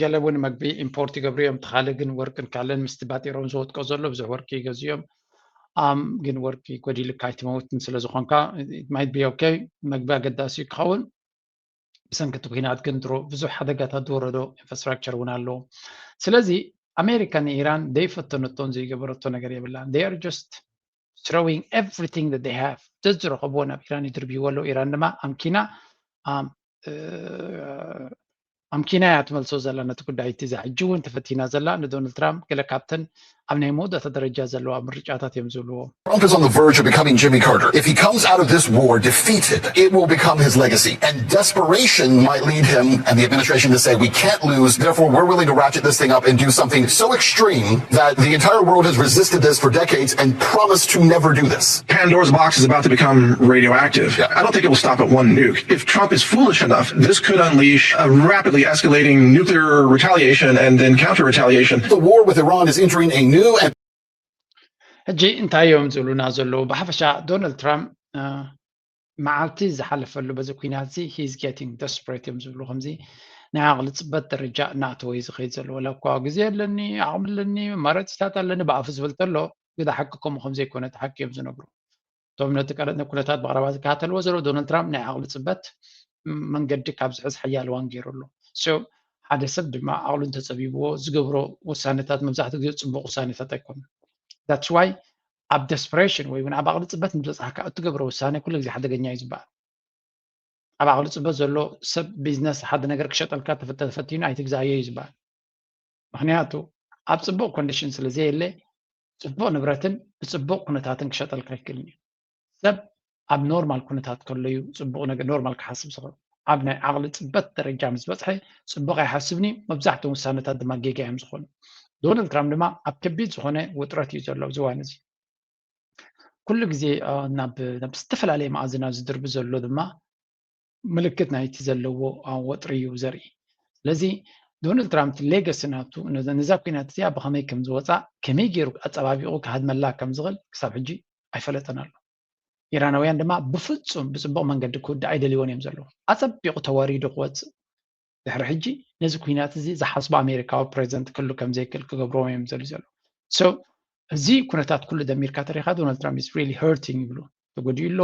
ገለ እውን መግቢ ኢምፖርት ይገብሩ እዮም። እቲ ካልእ ግን ወርቅን ካልእን ምስቲ ባጢሮም ዝወጥቀ ዘሎ ብዙሕ ወርቂ ይገዙ እዮም። ኣም ግን ወርቂ ጎዲልካ ኣይትመውትን ስለ ዝኾንካ ማይት ቢ ኦኬ። መግቢ ኣገዳሲ ክኸውን ብሰንኪ እቲ ኩናት ግን ድሮ ብዙሕ ሓደጋታት ዝወረዶ ኢንፍራስትራክቸር እውን ኣለዎ። ስለዚ ኣሜሪካ ንኢራን ዘይፈተነቶን ዘይገበረቶ ነገር የብላን። They are just throwing everything that they have ዘዝረኸብዎ ናብ ኢራን ይድርብይዎ ኣለዉ። ኢራን ድማ ኣምኪና ኣምኪና እያ ትመልሶ ዘላ ነቲ ጉዳይ እቲ እዛ ሕጂ እውን ተፈቲና ዘላ ንዶናልድ ትራምፕ ገለ ካብተን ኣብ ናይ መወዳእታ ደረጃ ዘለዋ ምርጫታት እዮም ዝብልዎ። Trump is on the verge of becoming Jimmy Carter. If he comes out of this war defeated, it will become his legacy. And desperation might lead him and the administration to say, we can't lose, therefore we're willing to ratchet this thing up and do something so extreme that the entire world has resisted this for decades and promised to never do this. Pandora's box is about to become radioactive. I don't think it will stop at one nuke. If Trump is foolish enough, this could unleash a rapidly escalating nuclear retaliation and then counter retaliation. The war with Iran is entering a new and ሕጂ እንታይ እዮም ዝብሉና ዘለዉ? ብሓፈሻ ዶናልድ ትራምፕ መዓልቲ ዝሓለፈሉ በዚ ኩናት እዚ he's getting desperate እዮም ዝብሉ። ከምዚ ናይ ዓቕሊ ፅበት ደረጃ እናኣተወ እዩ ዝኸይድ ዘሎ። ወላ እኳ ግዜ ኣለኒ፣ ዓቕሚ ኣለኒ፣ ኣማራፂታት ኣለኒ ብኣፉ ዝብል ተሎ ግዳ ሓቂ ከምኡ ከምዘይኮነ እቲ ሓቂ እዮም ዝነግሩ። እቶም ነቲ ኩነታት ብቐረባ ዝከታተልዎ ዘለዉ ዶናልድ ትራምፕ ናይ ዓቕሊ ፅበት መንገዲ ካብ ዝሕዝ ሓያል እዋን ገይሩ ኣሎ። ሓደ ሰብ ድማ ዓቕሉ እንተፀቢብዎ ዝገብሮ ውሳነታት መብዛሕትኡ ግዜ ፅቡቕ ውሳነታት ኣይኮኑን። That's why ኣብ desperation ወይ እውን ኣብ ዓቕሊ ፅበት ምስ በፃሕካ እትገብሮ ውሳነ ኩሉ ግዜ ሓደገኛ እዩ ዝበሃል። ኣብ ዓቕሊ ፅበት ዘሎ ሰብ ቢዝነስ ሓደ ነገር ክሸጠልካ ተፈተ- ተፈቲኑ ኣይትግዛዮ እዩ ዝበሃል። ምክንያቱ ኣብ ፅቡቕ ኮንዲሽን ስለ ዘየለ ፅቡቕ ንብረትን ብፅቡቕ ኩነታትን ክሸጠልካ ኣይክእልን እዩ። ሰብ ኣብ ኖርማል ኩነታት ከሎ እዩ ፅቡቕ ነገር ኖርማል ክሓስብ ዝኽእል። ኣብ ናይ ዓቕሊ ፅበት ደረጃ ምስ በፅሐ ፅቡቕ ኣይሓስብን እዩ። መብዛሕትኦም ውሳነታት ድማ ጌጋ እዮም ዝኾኑ። ዶናልድ ትራምፕ ድማ ኣብ ከቢድ ዝኾነ ውጥረት እዩ ዘሎ ኣብዚ እዋን እዚ። ኩሉ ግዜ ናብ ናብ ዝተፈላለየ መኣዝናት ዝድርቢ ዘሎ ድማ ምልክት ናይቲ ዘለዎ ወጥሪ እዩ ዘርኢ። ስለዚ ዶናልድ ትራምፕ ሌገሲ ናቱ ነዛ ኩናት እዚኣ ብኸመይ ከም ዝወፃእ ከመይ ገይሩ ኣፀባቢቑ ክሃድመላ ከም ዝኽእል ክሳብ ሕጂ ኣይፈለጠን ኣሎ። ኢራናውያን ድማ ብፍፁም ብፅቡቕ መንገዲ ክውዳእ ኣይደልይዎን እዮም ዘለዉ። ኣፀቢቑ ተዋሪዱ ክወፅእ ድሕሪ ሕጂ ነዚ ኩናት እዚ ዝሓስቦ ኣሜሪካዊ ፕሬዚደንት ክህሉ ከም ዘይክእል ክገብርዎም እዮም ዝደልዩ ዘለዉ። So እዚ ኩነታት ኩሉ ደሚርካ ተሪኻ ዶናልድ ትራምፕ is really hurting ይብሉ። ተጎዲኡ ኣሎ።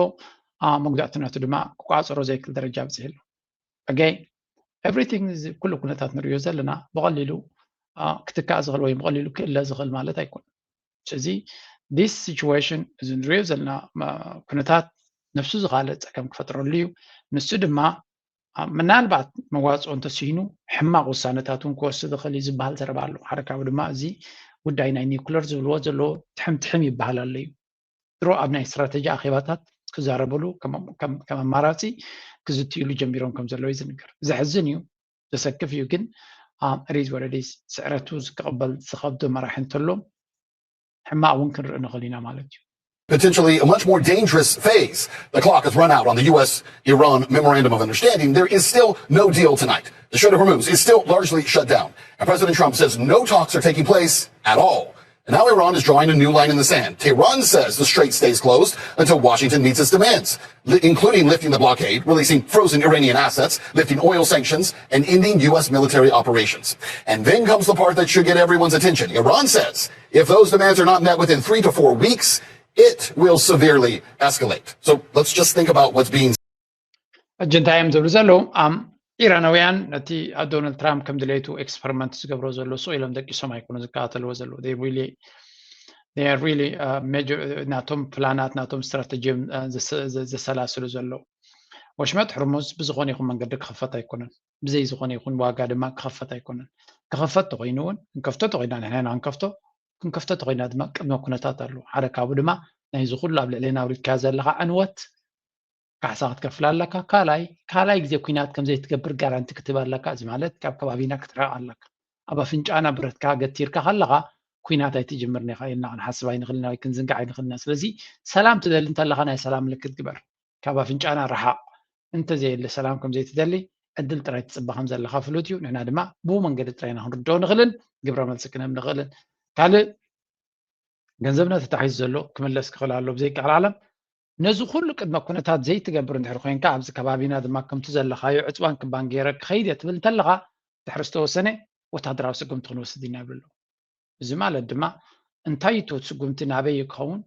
መጉዳእቲ ናቱ ድማ ክቋፀሮ ዘይክእል ደረጃ ኣብፅሑ ኣሎ። Again everything እዚ ኩሉ ኩነታት ንሪኦ ዘለና ብቐሊሉ ክትካእ ዝኽእል ወይ ብቐሊሉ ክእለ ዝኽእል ማለት ኣይኮነን። ስለዚ this situation እዚ ንሪኦ ዘለና ኩነታት ነብሱ ዝኻለ ፀገም ክፈጥረሉ እዩ። ንሱ ድማ ምናልባት መዋፅኦ እንተስኢኑ ሕማቕ ውሳነታት እውን ክወስድ ይኽእል እዩ ዝበሃል ዘረባ ኣሎ። ሓደ ካብኡ ድማ እዚ ጉዳይ ናይ ኒኩለር ዝብልዎ ዘለዎ ትሕም ትሕም ይበሃል ኣሎ እዩ። ድሮ ኣብ ናይ ስትራተጂ ኣኼባታት ክዛረብሉ ከም ኣማራፂ ክዝትይሉ ጀሚሮም ከም ዘለዉ እዩ ዝንገር። ዘሕዝን እዩ፣ ዘሰክፍ እዩ። ግን ሪዝ ወረዲስ ስዕረቱ ክቕበል ዝኸብዶ መራሒ እንተሎ ሕማቕ እውን ክንርኢ ንኽእል ኢና ማለት እዩ። Potentially a much more dangerous phase. The clock has run out on the U S Iran Memorandum of Understanding. There is still no deal tonight. The Strait of Hormuz is still largely shut down. And President Trump says no talks are taking place at all. And now Iran is drawing a new line in the sand. Tehran says the strait stays closed until Washington meets its demands, including lifting the blockade, releasing frozen Iranian assets, lifting oil sanctions, and ending U S military operations. And then comes the part that should get everyone's attention. Iran says if those demands are not met within three to four weeks, it will severely escalate. So let's just think about what's being ሕጂ እንታይ እዮም ዝብሉ ዘለዉ? ኢራናውያን ነቲ ዶናልድ ትራምፕ ከም ድሌቱ ኤክስፐሪመንት ዝገብሮ ዘሎ ስቕ ኢሎም ደቂሶም ኣይኮኑ ዝከታተልዎ ዘለዉ። ናቶም ፕላናት ናቶም ስትራተጂ እዮም ዘሰላስሉ ዘለዉ። ወሽመጥ ሕርሙዝ ብዝኾነ ይኹን መንገዲ ክኽፈት ኣይኮነን። ብዘይ ዝኾነ ይኹን ዋጋ ድማ ክኸፈት ኣይኮነን። ክኸፈት ተኾይኑ እውን ክንከፍቶ ተኾይና ንሕና ኢና ክንከፍቶ፣ ክንከፍቶ ተኾይና ድማ ቅድመ ኩነታት ኣለዎ። ሓደ ካብኡ ድማ ናይዚ ኩሉ ኣብ ልዕሌና ኣውሪድካዮ ዘለኻ ዕንወት ካሕሳ ክትከፍል ኣለካ። ካልኣይ ካልኣይ ግዜ ኩናት ከም ዘይትገብር ጋራንቲ ክትህብ ኣለካ። እዚ ማለት ካብ ከባቢና ክትርሕቕ ኣለካ። ኣብ ኣፍንጫና ብረትካ ገቲርካ ከለኻ ኩናት ኣይትጅምርን ኢኻ ኢልና ክንሓስብ ኣይንኽእልና ወይ ክንዝንጋዕ ኣይንኽእልና። ስለዚ ሰላም ትደሊ እንተለኻ ናይ ሰላም ምልክት ግበር። ካብ ኣፍንጫና ርሓቕ። እንተዘየለ ሰላም ከም ዘይትደሊ ዕድል ጥራይ ትጽበ ከም ዘለኻ ፍሉጥ እዩ። ንሕና ድማ ብኡ መንገዲ ጥራይ ኢና ክንርድኦ ንኽእልን ግብረ መልሲ ክንህብ ንኽእልን። ካልእ ገንዘብና ተታሒዙ ዘሎ ክምለስ ክኽእል ኣሎ ብዘይከኣል ዓለም። ነዚ ኩሉ ቅድመ ኩነታት ዘይትገብር እንድሕር ኮይንካ ኣብዚ ከባቢና ድማ ከምቲ ዘለኻዮ ዕፅዋን ክባን ገይረ ክኸይድ እየ ትብል እንተለኻ ድሕሪ ዝተወሰነ ወታደራዊ ስጉምቲ ክንወስድ ኢና ይብሉ ኣለዉ። እዚ ማለት ድማ እንታይ እዩ እቲ ስጉምቲ ናበይ እዩ ክኸውን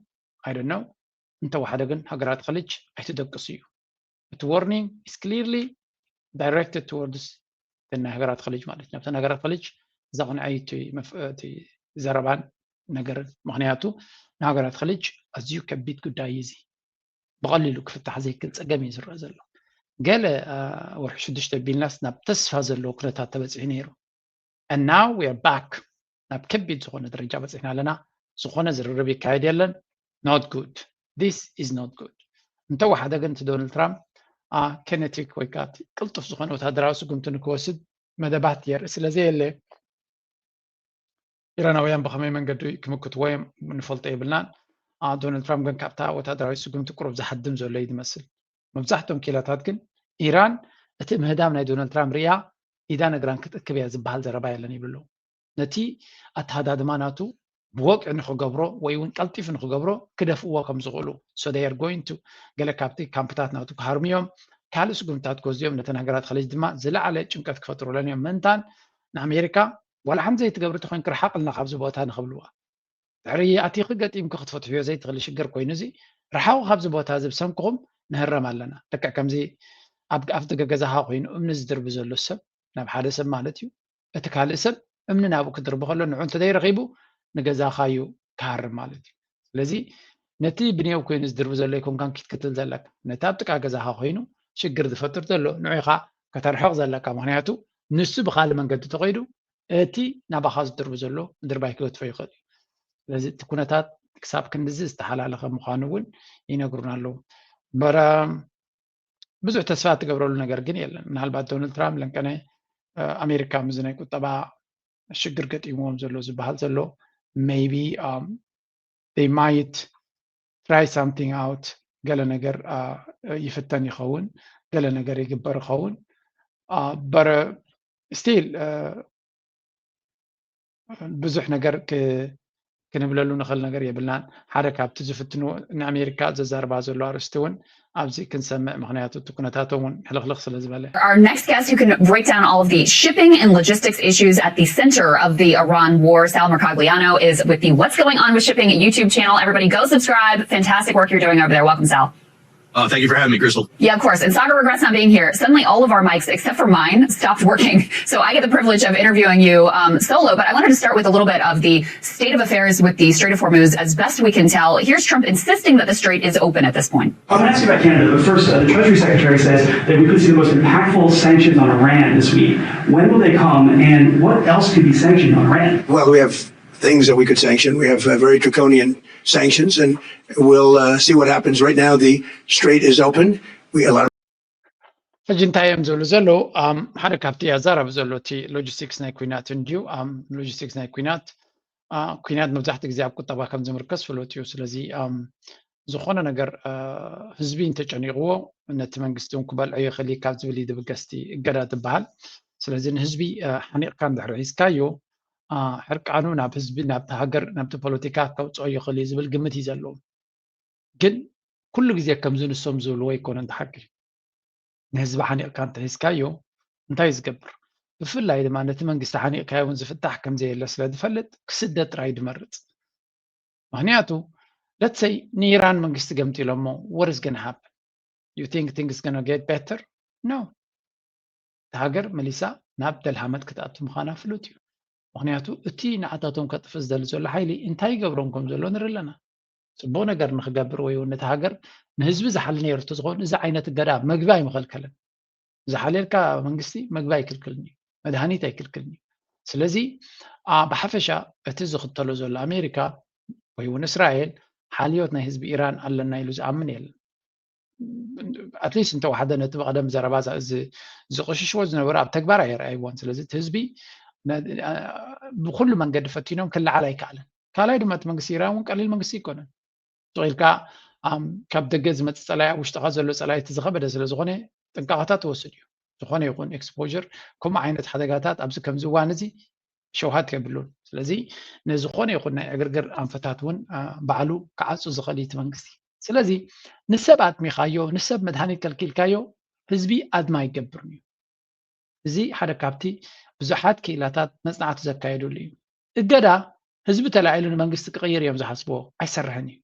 ኣይደነው። እንተወሓደ ግን ሃገራት ኸሊጅ ኣይትደቅሱ እዩ። እቲ warning is clearly directed towards እተን ናይ ሃገራት ኸሊጅ ማለት እዩ። ኣብተን ሃገራት ኸሊጅ ዘቕንዐ እዩ እቲ መፍ- እቲ ዘረባን ነገርን። ምኽንያቱ ንሃገራት ኸሊጅ ኣዝዩ ከቢድ ጉዳይ እዩ እዚ። ብቐሊሉ ክፍታሕ ዘይክእል ጸገም እዩ ዝረአ ዘሎ። ገለ አ፣ ወርሒ ሽዱሽተ ቢልናስ ናብ ተስፋ ዘለዎ ኩነታት ተበጺሑ ነይሩ። And now we are back ናብ ከቢድ ዝኾነ ደረጃ በፂሕና ኣለና። ዝኾነ ዝርርብ ይካየድ የለን። Not good. This is not good. እንተወሓደ ግን እቲ ዶናልድ ትራምፕ አ፣ ኬነቲክ ወይ ከዓ እቲ ቅልጡፍ ዝኾነ ወታደራዊ ስጉምቲ ንክወስድ መደባት የርኢ ስለ ዘየለ ኢራናውያን ብኸመይ መንገዲ ክምክትዎ እዮም ንፈልጦ የብልናን። አ፣ ዶናልድ ትራምፕ ግን ካብታ ወታደራዊ ስጉምቲ ቁሩብ ዝሃድም ዘሎ እዩ ዝመስል። መብዛሕትኦም ክኢላታት ግን ኢራን እቲ ምህዳም ናይ ዶናልድ ትራምፕ ሪኣ ኢዳን እግራን ክትእክብ እያ ዝበሃል ዘረባ የለን ይብሉ። ነቲ ኣተሃዳድማ ናቱ ብወግዒ ንክገብሮ ወይ እውን ቀልጢፉ ንክገብሮ ክደፍእዎ ከም ዝኽእሉ so they are going to ገለ ካብቲ ካምፕታት ናቱ ክሃርሙ እዮም። ካልእ ስጉምትታት ክወስዱ እዮም። ነተን ሃገራት ኸሊጅ ድማ ዝለዓለ ጭንቀት ክፈጥሩለን እዮም። ምእንታን ንኣሜሪካ ዋላ ሓንቲ ዘይትገብሪ ተኮይንኪ ርሓቕ ኢልና ካብዚ ቦታ ንኽብልዋ ድሕሪ ኣቲኺ ገጢምኪ ክትፈትሕዮ ዘይትኽእሊ ሽግር ኮይኑ እዚ ርሓቑ ካብዚ ቦታ እዚ ብሰንክኹም ንህረም ኣለና። ልክዕ ከምዚ ኣብ ኣፍ ደገ ገዛኻ ኮይኑ እምኒ ዝድርቢ ዘሎ ሰብ ናብ ሓደ ሰብ ማለት እዩ። እቲ ካልእ ሰብ እምኒ ናብኡ ክድርቢ ከሎ ንዑ እንተዘይረኺቡ ንገዛኻ እዩ ክሃርም ማለት እዩ። ስለዚ ነቲ ብንየው ኮይኑ ዝድርቢ ዘሎ ኣይኮንካን ኪድ ክትብል ዘለካ። ነቲ ኣብ ጥቃ ገዛኻ ኮይኑ ሽግር ዝፈጥር ዘሎ ንዑ ኢኻ ከተርሕቕ ዘለካ። ምኽንያቱ ንሱ ብኻልእ መንገዲ ተኸይዱ እቲ ናባኻ ዝድርቢ ዘሎ ምድርባይ ክገድፎ ይኽእል እዩ። ስለዚ እቲ ኩነታት ክሳብ ክንድዚ ዝተሓላለኸ ምዃኑ እውን ይነግሩና ኣለዉ። በረ ብዙሕ ተስፋ ትገብረሉ ነገር ግን የለን። ምናልባት ዶናልድ ትራምፕ ለንቀነ እ፣ ኣሜሪካ ምስዚ ናይ ቁጠባ ሽግር ገጢምዎም ዘሎ ዝበሃል ዘሎ maybe um, they might try something out ገለ ነገር አ፣ ይፍተን ይኸውን፣ ገለ ነገር ይግበር ይኸውን። አ፣ በረ still አ፣ ብዙሕ ነገር ክ- ክንብለሉ ንኽእል ነገር የብልናን። ሓደ ካብቲ ዝፍትኑ ንኣሜሪካ ዘዛርባ ዘሎ ኣርእስቲ እውን ኣብዚ ክንሰምዕ፣ ምኽንያቱ እቲ ኩነታቶም እውን ሕልኽልኽ ስለ ዝበለ። Our next guest, who can break down all of the shipping and logistics issues at the center of the Iran war, Sal Mercogliano, is with the What's Going On with Shipping YouTube channel. Everybody, go subscribe. Fantastic work you're doing over there. Welcome, Sal. Uh, thank you for having me, Crystal. Yeah, of course. And Sagar regrets not being here. Suddenly, all of our mics, except for mine, stopped working. So I get the privilege of interviewing you um, solo. But I wanted to start with a little bit of the state of affairs with the Strait of Hormuz. As best we can tell, here's Trump insisting that the strait is open at this point. I'm going to ask you about Canada, but first, uh, the Treasury Secretary says that we could see the most impactful sanctions on Iran this week. When will they come, and what else could be sanctioned on Iran? Well, we have things that we could sanction. We have uh, very draconian sanctions, and we'll uh, see what happens. Right now, the strait is open. We a lot of ሕጂ እንታይ እዮም ዝብሉ ዘለዉ? ሓደ ካብቲ ኣዛራቢ ዘሎ እቲ ሎጂስቲክስ ናይ ኩናት እንድዩ። ሎጂስቲክስ ናይ ኩናት ኩናት መብዛሕትኡ ግዜ ኣብ ቁጠባ ከም ዝምርከስ ፍሉጥ እዩ። ስለዚ ዝኾነ ነገር ህዝቢ እንተጨኒቕዎ ነቲ መንግስቲ እውን ክበልዖ ይኽእል እዩ ካብ ዝብል እዩ ዝብገስ እቲ እገዳ ዝበሃል። ስለዚ ንህዝቢ ሓኒቕካ እንድሕር ሒዝካዮ ሕርቃኑ ናብ ህዝቢ ናብቲ ሃገር ናብቲ ፖለቲካ ከውፅኦ ይኽእል እዩ ዝብል ግምት እዩ ዘለዎም። ግን ኩሉ ግዜ ከምዚ ንሶም ዝብልዎ ኣይኮነን እቲ ሓቂ። ንህዝቢ ሓኒቕካ እንተሒዝካዮ እንታይ እዩ ዝገብር? ብፍላይ ድማ ነቲ መንግስቲ ሓኒቕካዮ እውን ዝፍታሕ ከምዘየለ ስለ ዝፈልጥ ክስደድ ጥራይ እዩ ዝመርፅ። ምኽንያቱ let's say ንኢራን መንግስቲ ገምጢሎሞ what is gonna happen? You think things gonna get better? No. እታ ሃገር መሊሳ ናብ ደልሃመት ክትኣቱ ምዃና ፍሉጥ እዩ። ምኽንያቱ እቲ ንዓታቶም ከጥፍእ ዝደሊ ዘሎ ሓይሊ እንታይ ይገብሮም ከም ዘሎ ንርኢ ኣለና። ፅቡቕ ነገር ንክገብር ወይ እውን ነቲ ሃገር ንህዝቢ ዝሓሊ ነይሩ እንተዝኸውን እዚ ዓይነት እገዳ መግቢ ኣይምኸልከለን። ዝሓልየልካ መንግስቲ መግቢ ኣይክልክልን እዩ፣ መድሃኒት ኣይክልክልን እዩ። ስለዚ ብሓፈሻ እቲ ዝኽተሎ ዘሎ ኣሜሪካ ወይ እውን እስራኤል ሓልዮት ናይ ህዝቢ ኢራን ኣለና ኢሉ ዝኣምን የለን። ኣትሊስት እንተወሓደ ነቲ ብቐደም ዘረባ ዝቕሽሽዎ ዝነበረ ኣብ ተግባር ኣየርኣይዎን። ስለዚ እቲ ህዝቢ ብኩሉ መንገዲ ፈቲኖም ክለዓል ኣይከኣለን። ካልኣይ ድማ እቲ መንግስቲ ኢራን እውን ቀሊል መንግስቲ ኣይኮነን። ስቕ ኢልካ ካብ ደገ ዝመፅእ ፀላኢ ኣብ ውሽጥኻ ዘሎ ፀላኢ እቲ ዝኸበደ ስለ ዝኾነ ጥንቃቐታት ትወስድ እዩ። ዝኾነ ይኹን ኤክስፖር ከምኡ ዓይነት ሓደጋታት ኣብዚ ከምዚ እዋን እዚ ሸውሃት የብሉን። ስለዚ ንዝኾነ ይኹን ናይ ዕግርግር ኣንፈታት እውን ባዕሉ ክዓፁ ዝኽእል እዩ እቲ መንግስቲ። ስለዚ ንሰብ ኣጥሚኻዮ፣ ንሰብ መድሃኒት ከልኪልካዮ ህዝቢ ኣድማ ኣይገብርን እዩ። እዚ ሓደ ካብቲ ብዙሓት ክኢላታት መፅናዕቲ ዘካየዱሉ እዩ። እገዳ ህዝቢ ተላዒሉ ንመንግስቲ ክቕይር እዮም ዝሓስብዎ፣ ኣይሰርሕን እዩ።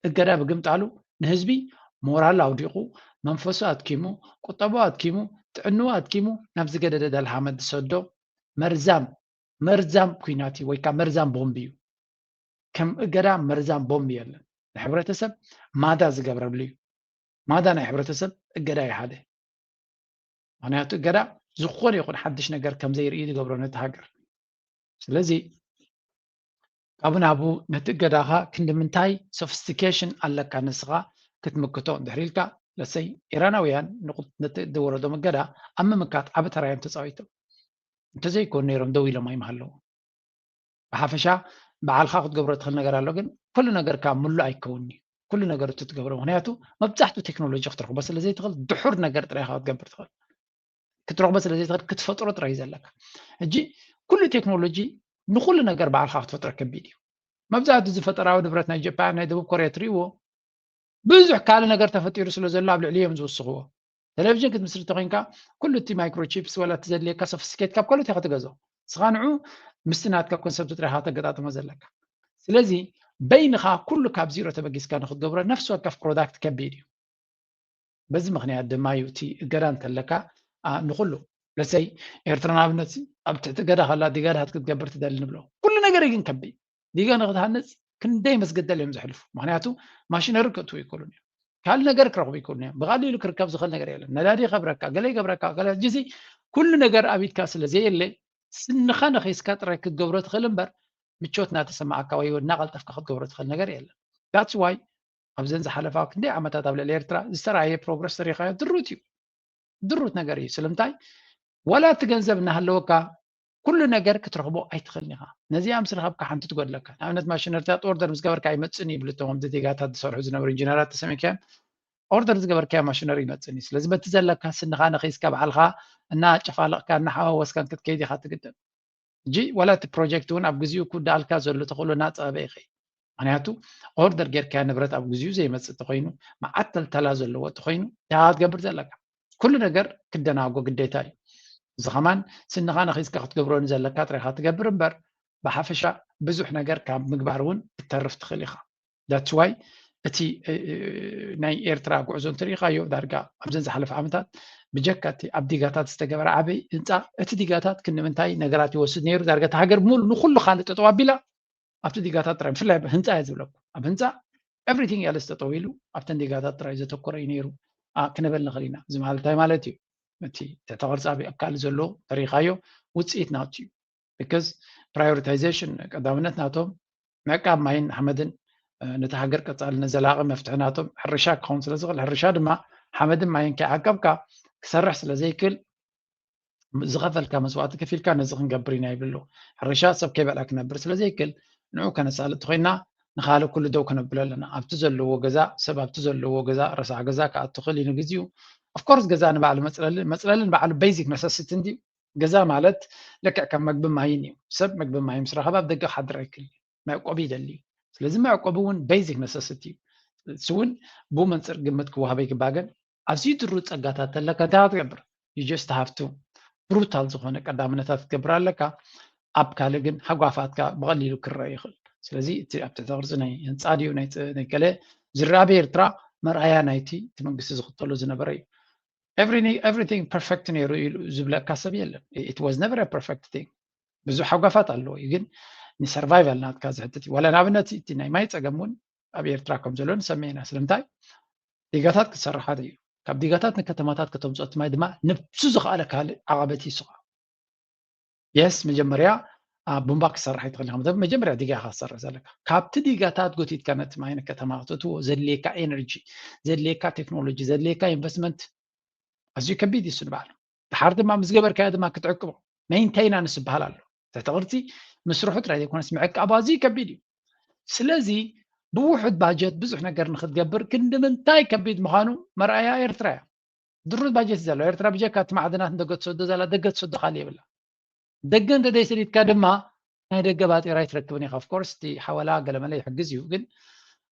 እገዳ ብግምጣሉ ንህዝቢ ሞራል ኣውዲቑ፣ መንፈሱ ኣድኪሙ፣ ቁጠባኡ ኣድኪሙ፣ ጥዕንኡ ኣድኪሙ ናብ ዝገደደ ደልሃመት ዝሰዶ መርዛም መርዛም ኩናት እዩ ወይ ከዓ መርዛም ቦምብ እዩ። ከም እገዳ መርዛም ቦምብ የለን። ንሕብረተሰብ ማዳ ዝገብረሉ እዩ። ማዳ ናይ ሕብረተሰብ እገዳ ይሓደ። ምክንያቱ እገዳ ዝኾነ ይኹን ሓድሽ ነገር ከም ዘይርኢ ዝገብሮ ነቲ ሃገር። ስለዚ ካብኡ ናብኡ ነቲ እገዳኻ ክንዲ ምንታይ ሶፊስቲኬሽን ኣለካ ንስኻ ክትምክቶ። እንድሕር ኢልካ ለሰይ ኢራናውያን ነቲ ዝወረዶም እገዳ ኣብ ምምካት ዓቢ ተራ እዮም ተፃዊቶም። እንተዘይኮኑ ነይሮም ደው ኢሎም ኣይምሃለዉ። ብሓፈሻ ባዕልኻ ክትገብሮ ትኽእል ነገር ኣሎ፣ ግን ኩሉ ነገርካ ምሉእ ኣይከውን እዩ። ኩሉ ነገር እቲ ትገብሮ ምክንያቱ መብዛሕትኡ ቴክኖሎጂ ክትረኽቦ ስለ ዘይትኽእል ድሑር ነገር ጥራይ ኢኻ ክትገብር ትኽእል። ክትረኽቦ ስለ ዘይትኽእል ክትፈጥሮ ጥራይ እዩ ዘለካ። ሕጂ ኩሉ ቴክኖሎጂ ንኩሉ ነገር ባዕልኻ ክትፈጥሮ ከቢድ እዩ። መብዛሕትኡ እዚ ፈጠራዊ ንብረት ናይ ጃፓን ናይ ደቡብ ኮርያ ትርእይዎ ብዙሕ ካልእ ነገር ተፈጢሩ ስለ ዘሎ ኣብ ልዕሊ እዮም ዝውስኽዎ። ቴሌቪዥን ክትምስርት ተኮይንካ ኩሉ እቲ ማይክሮቺፕስ ወላ እቲ ዘድልየካ ሶፊስቲኬት ካብ ካልኦት ኢኻ ትገዝኦ። ንስኻ ንዑ ምስቲ ናትካ ኮንሰፕት ጥራይ ኢኻ ተገጣጥሞ ዘለካ። ስለዚ በይንኻ ኩሉ ካብ ዚሮ ተበጊስካ ንክትገብሮ ነፍሲ ወከፍ ፕሮዳክት ከቢድ እዩ። በዚ ምክንያት ድማ እዩ እቲ እገዳ እንተለካ ንኩሉ ለሰይ ኤርትራ ንኣብነት ኣብ ትሕቲ እገዳ ከላ ዲጋዳት ክትገብር ትደሊ ንብሎ። ኩሉ ነገር ግን ከቢድ ዲጋ ንክትሃንፅ ክንደይ መስገደል እዮም ዘሕልፉ። ምክንያቱ ማሽነሪ ክእትዉ ይክእሉን እዮም፣ ካልእ ነገር ክረኽቡ ይክእሉን እዮም። ብቐሊሉ ክርከብ ዝኽእል ነገር የለን። ነዳዲ ይኸብረካ፣ ገለ ይገብረካ፣ ገለ ጅዚ ኩሉ ነገር ኣብ ኢድካ ስለ ዘየለ ስንኻ ነኺስካ ጥራይ ክትገብሮ ትኽእል እምበር ምቾት እናተሰማዓካ ወይ እናቐልጠፍካ ክትገብሮ ትኽእል ነገር የለን። That's why ኣብዘን ዝሓለፋ ክንደይ ዓመታት ኣብ ልዕሊ ኤርትራ ዝተረኣየ ፕሮግረስ ተሪኻዮ ድሩት እዩ። ድሩት ነገር እዩ። ስለምንታይ? ዋላ እቲ ገንዘብ እናሃለወካ ኩሉ ነገር ክትረኽቦ ኣይትኽእልን ኢኻ። ነዚኣ ምስ ረኸብካ ሓንቲ ትጎድለካ። ንኣብነት ማሽነሪታት ኦርደር ምስ ገበርካ ኣይመፅን ይብሉ እቶም ኣብቲ ዲጋታት ዝሰርሑ ዝነበሩ ኢንጂነራት ተሰሚዕካዮም ኦርደር ዝገበርካዮ ማሽነሪ ይመፅን እዩ። ስለዚ በቲ ዘለካ ስንኻ ነኺስካ ባዕልኻ እናጨፋለቕካ እናሓዋወስካን ክትከይድ ኢኻ ትግደድ። ሕጂ ዋላ እቲ ፕሮጀክት እውን ኣብ ግዜኡ ክውዳኣልካ ዘሎ ተኽእሎ እናፀበበ ይኸይድ። ምክንያቱ ኦርደር ጌርካዮ ንብረት ኣብ ግዜኡ ዘይመፅእ ተኮይኑ መዓት ተልተላ ዘለዎ ተኮይኑ እንታይ ክትገብር ዘለካ? ኩሉ ነገር ክደናጎ ግዴታ እዩ። እዚ ከማን ስንኻ ነኺስካ ክትገብሮ ንዘለካ ጥራይካ ትገብር እምበር ብሓፈሻ ብዙሕ ነገር ካብ ምግባር እውን ክትተርፍ ትኽእል ኢኻ። That's why እቲ ናይ ኤርትራ ጉዕዞ እንተሪኢኻዮ ዳርጋ ኣብዘን ዝሓለፈ ዓመታት ብጀካ እቲ ኣብ ዲጋታት ዝተገበረ ዓበይ ህንፃ እቲ ዲጋታት ክንምንታይ ነገራት ይወስድ ነይሩ ዳርጋ እቲ ሃገር ሙሉ ንኩሉ ካልእ ጠጠው ኣቢላ ኣብቲ ዲጋታት ጥራይ ብፍላይ ህንፃ እየ ዝብለኩ ኣብ ህንፃ everything else ጠጠው ኢሉ ኣብተን ዲጋታት ጥራይ ዘተኮረ እዩ ነይሩ። ክነበል ንኽእል ኢና። እዚ ማለት እንታይ ማለት እዩ? እቲ ተተቐርፃቢ ኣካል ዘሎ ተሪኻዮ ውፅኢት ናቱ እዩ። Because prioritization ቀዳምነት ናቶም ምዕቃብ ማይን ሓመድን ነቲ ሃገር ቀፃልነት ዘላቒ መፍትሒ ናቶም ሕርሻ ክኸውን ስለ ዝኽእል ሕርሻ ድማ ሓመድን ማይን ከይዓቀብካ ክሰርሕ ስለ ዘይክእል ዝኸፈልካ መስዋእቲ ከፊልካ ነዚ ክንገብር ኢና ይብሉ። ሕርሻ ሰብ ከይበልዐ ክነብር ስለ ዘይክእል ንዑ ከነሳልጥ ኮይና ንኻልእ ኩሉ ደው ከነብሎ ኣለና። ኣብቲ ዘለዎ ገዛ ሰብ ኣብቲ ዘለዎ ገዛ ረሳሕ ገዛ ክኣቱ ክእል እዩ ንግዚኡ። Of course ገዛ ንባዕሉ መፅለሊ መፅለሊ ንባዕሉ basic necessity እንድዩ። ገዛ ማለት ልክዕ ከም መግቢ ማይን እዩ። ሰብ መግቢ ማይ ምስ ረኸበ ኣብ ደገ ክሓድር ኣይክእል እዩ። መዕቆቢ ይደሊ እዩ። ስለዚ መዕቆቢ እውን basic necessity እዩ። እሱ እውን ብኡ መንፅር ግምት ክወሃበ ይግባእ። ግን ኣዝዩ ድሩት ፀጋታት ተለካ እንታይ ክትገብር? You just have to brutal ዝኾነ ቀዳምነታት ክትገብር ኣለካ። ኣብ ካልእ ግን ሃጓፋትካ ብቐሊሉ ክረአ ይኽእል። ስለዚ እቲ ኣብ ትሕቲ ቅርፂ ናይ ህንፃ ድዩ ናይ ገለ ዝረኣ ኣብ ኤርትራ መርኣያ ናይቲ እቲ መንግስቲ ዝኽተሎ ዝነበረ እዩ። Everything perfect ነይሩ ኢሉ ዝብለካ ሰብ የለን። It was never a perfect thing። ብዙሕ ሃጓፋት ኣለዎ እዩ፣ ግን ንሰርቫይቫል ናትካ ዝሕትት እዩ። ዋላ ንኣብነት እቲ ናይ ማይ ፀገም እውን ኣብ ኤርትራ ከም ዘሎ ንሰምዕ ኢና። ስለምንታይ ዲጋታት ክትሰርሕ ሓደ እዩ። ካብ ዲጋታት ንከተማታት ከተምፅኦ እቲ ማይ ድማ ነብሱ ዝኸኣለ ካልእ ዓቐበት ይስኻ። የስ መጀመርያ ቡምባ ክሰርሕ ይትኽእል ኢኻ። መጀመርያ ዲጋ ኢኻ ክሰርሕ ዘለካ። ካብቲ ዲጋታት ጎቲትካ ነቲ ማይ ንከተማ ክትእትዎ ዘድልየካ ኤነርጂ፣ ዘድልየካ ቴክኖሎጂ፣ ዘድልየካ ኢንቨስትመንት ኣዝዩ ከቢድ እዩ ንባዕሉ። ድሓር ድማ ምስ ገበርካዮ ድማ ክትዕቅቦ ሜንቴናንስ ዝበሃል ኣሎ። ትሕቲ ቅርጺ ምስርሑ ጥራይ ዘይኮነስ ምዕቃቡ ኣዝዩ ከቢድ እዩ። ስለዚ ብውሑድ ባጀት ብዙሕ ነገር ንክትገብር ክንዲ ምንታይ ከቢድ ምዃኑ መርኣያ ኤርትራ እያ። ድሩት ባጀት እዩ ዘሎ። ኤርትራ ብጀካ እቲ ማዕድናት ንደገ ትሰዶ ዘላ ደገ ትሰዶ ካልእ የብላ። ደገ እንተ ዘይሰዲድካ ድማ ናይ ደገ ባጤራ ኣይትረክብን ኢኻ። ኦፍኮርስ እቲ ሓወላ ገለመለ ይሕግዝ እዩ፣ ግን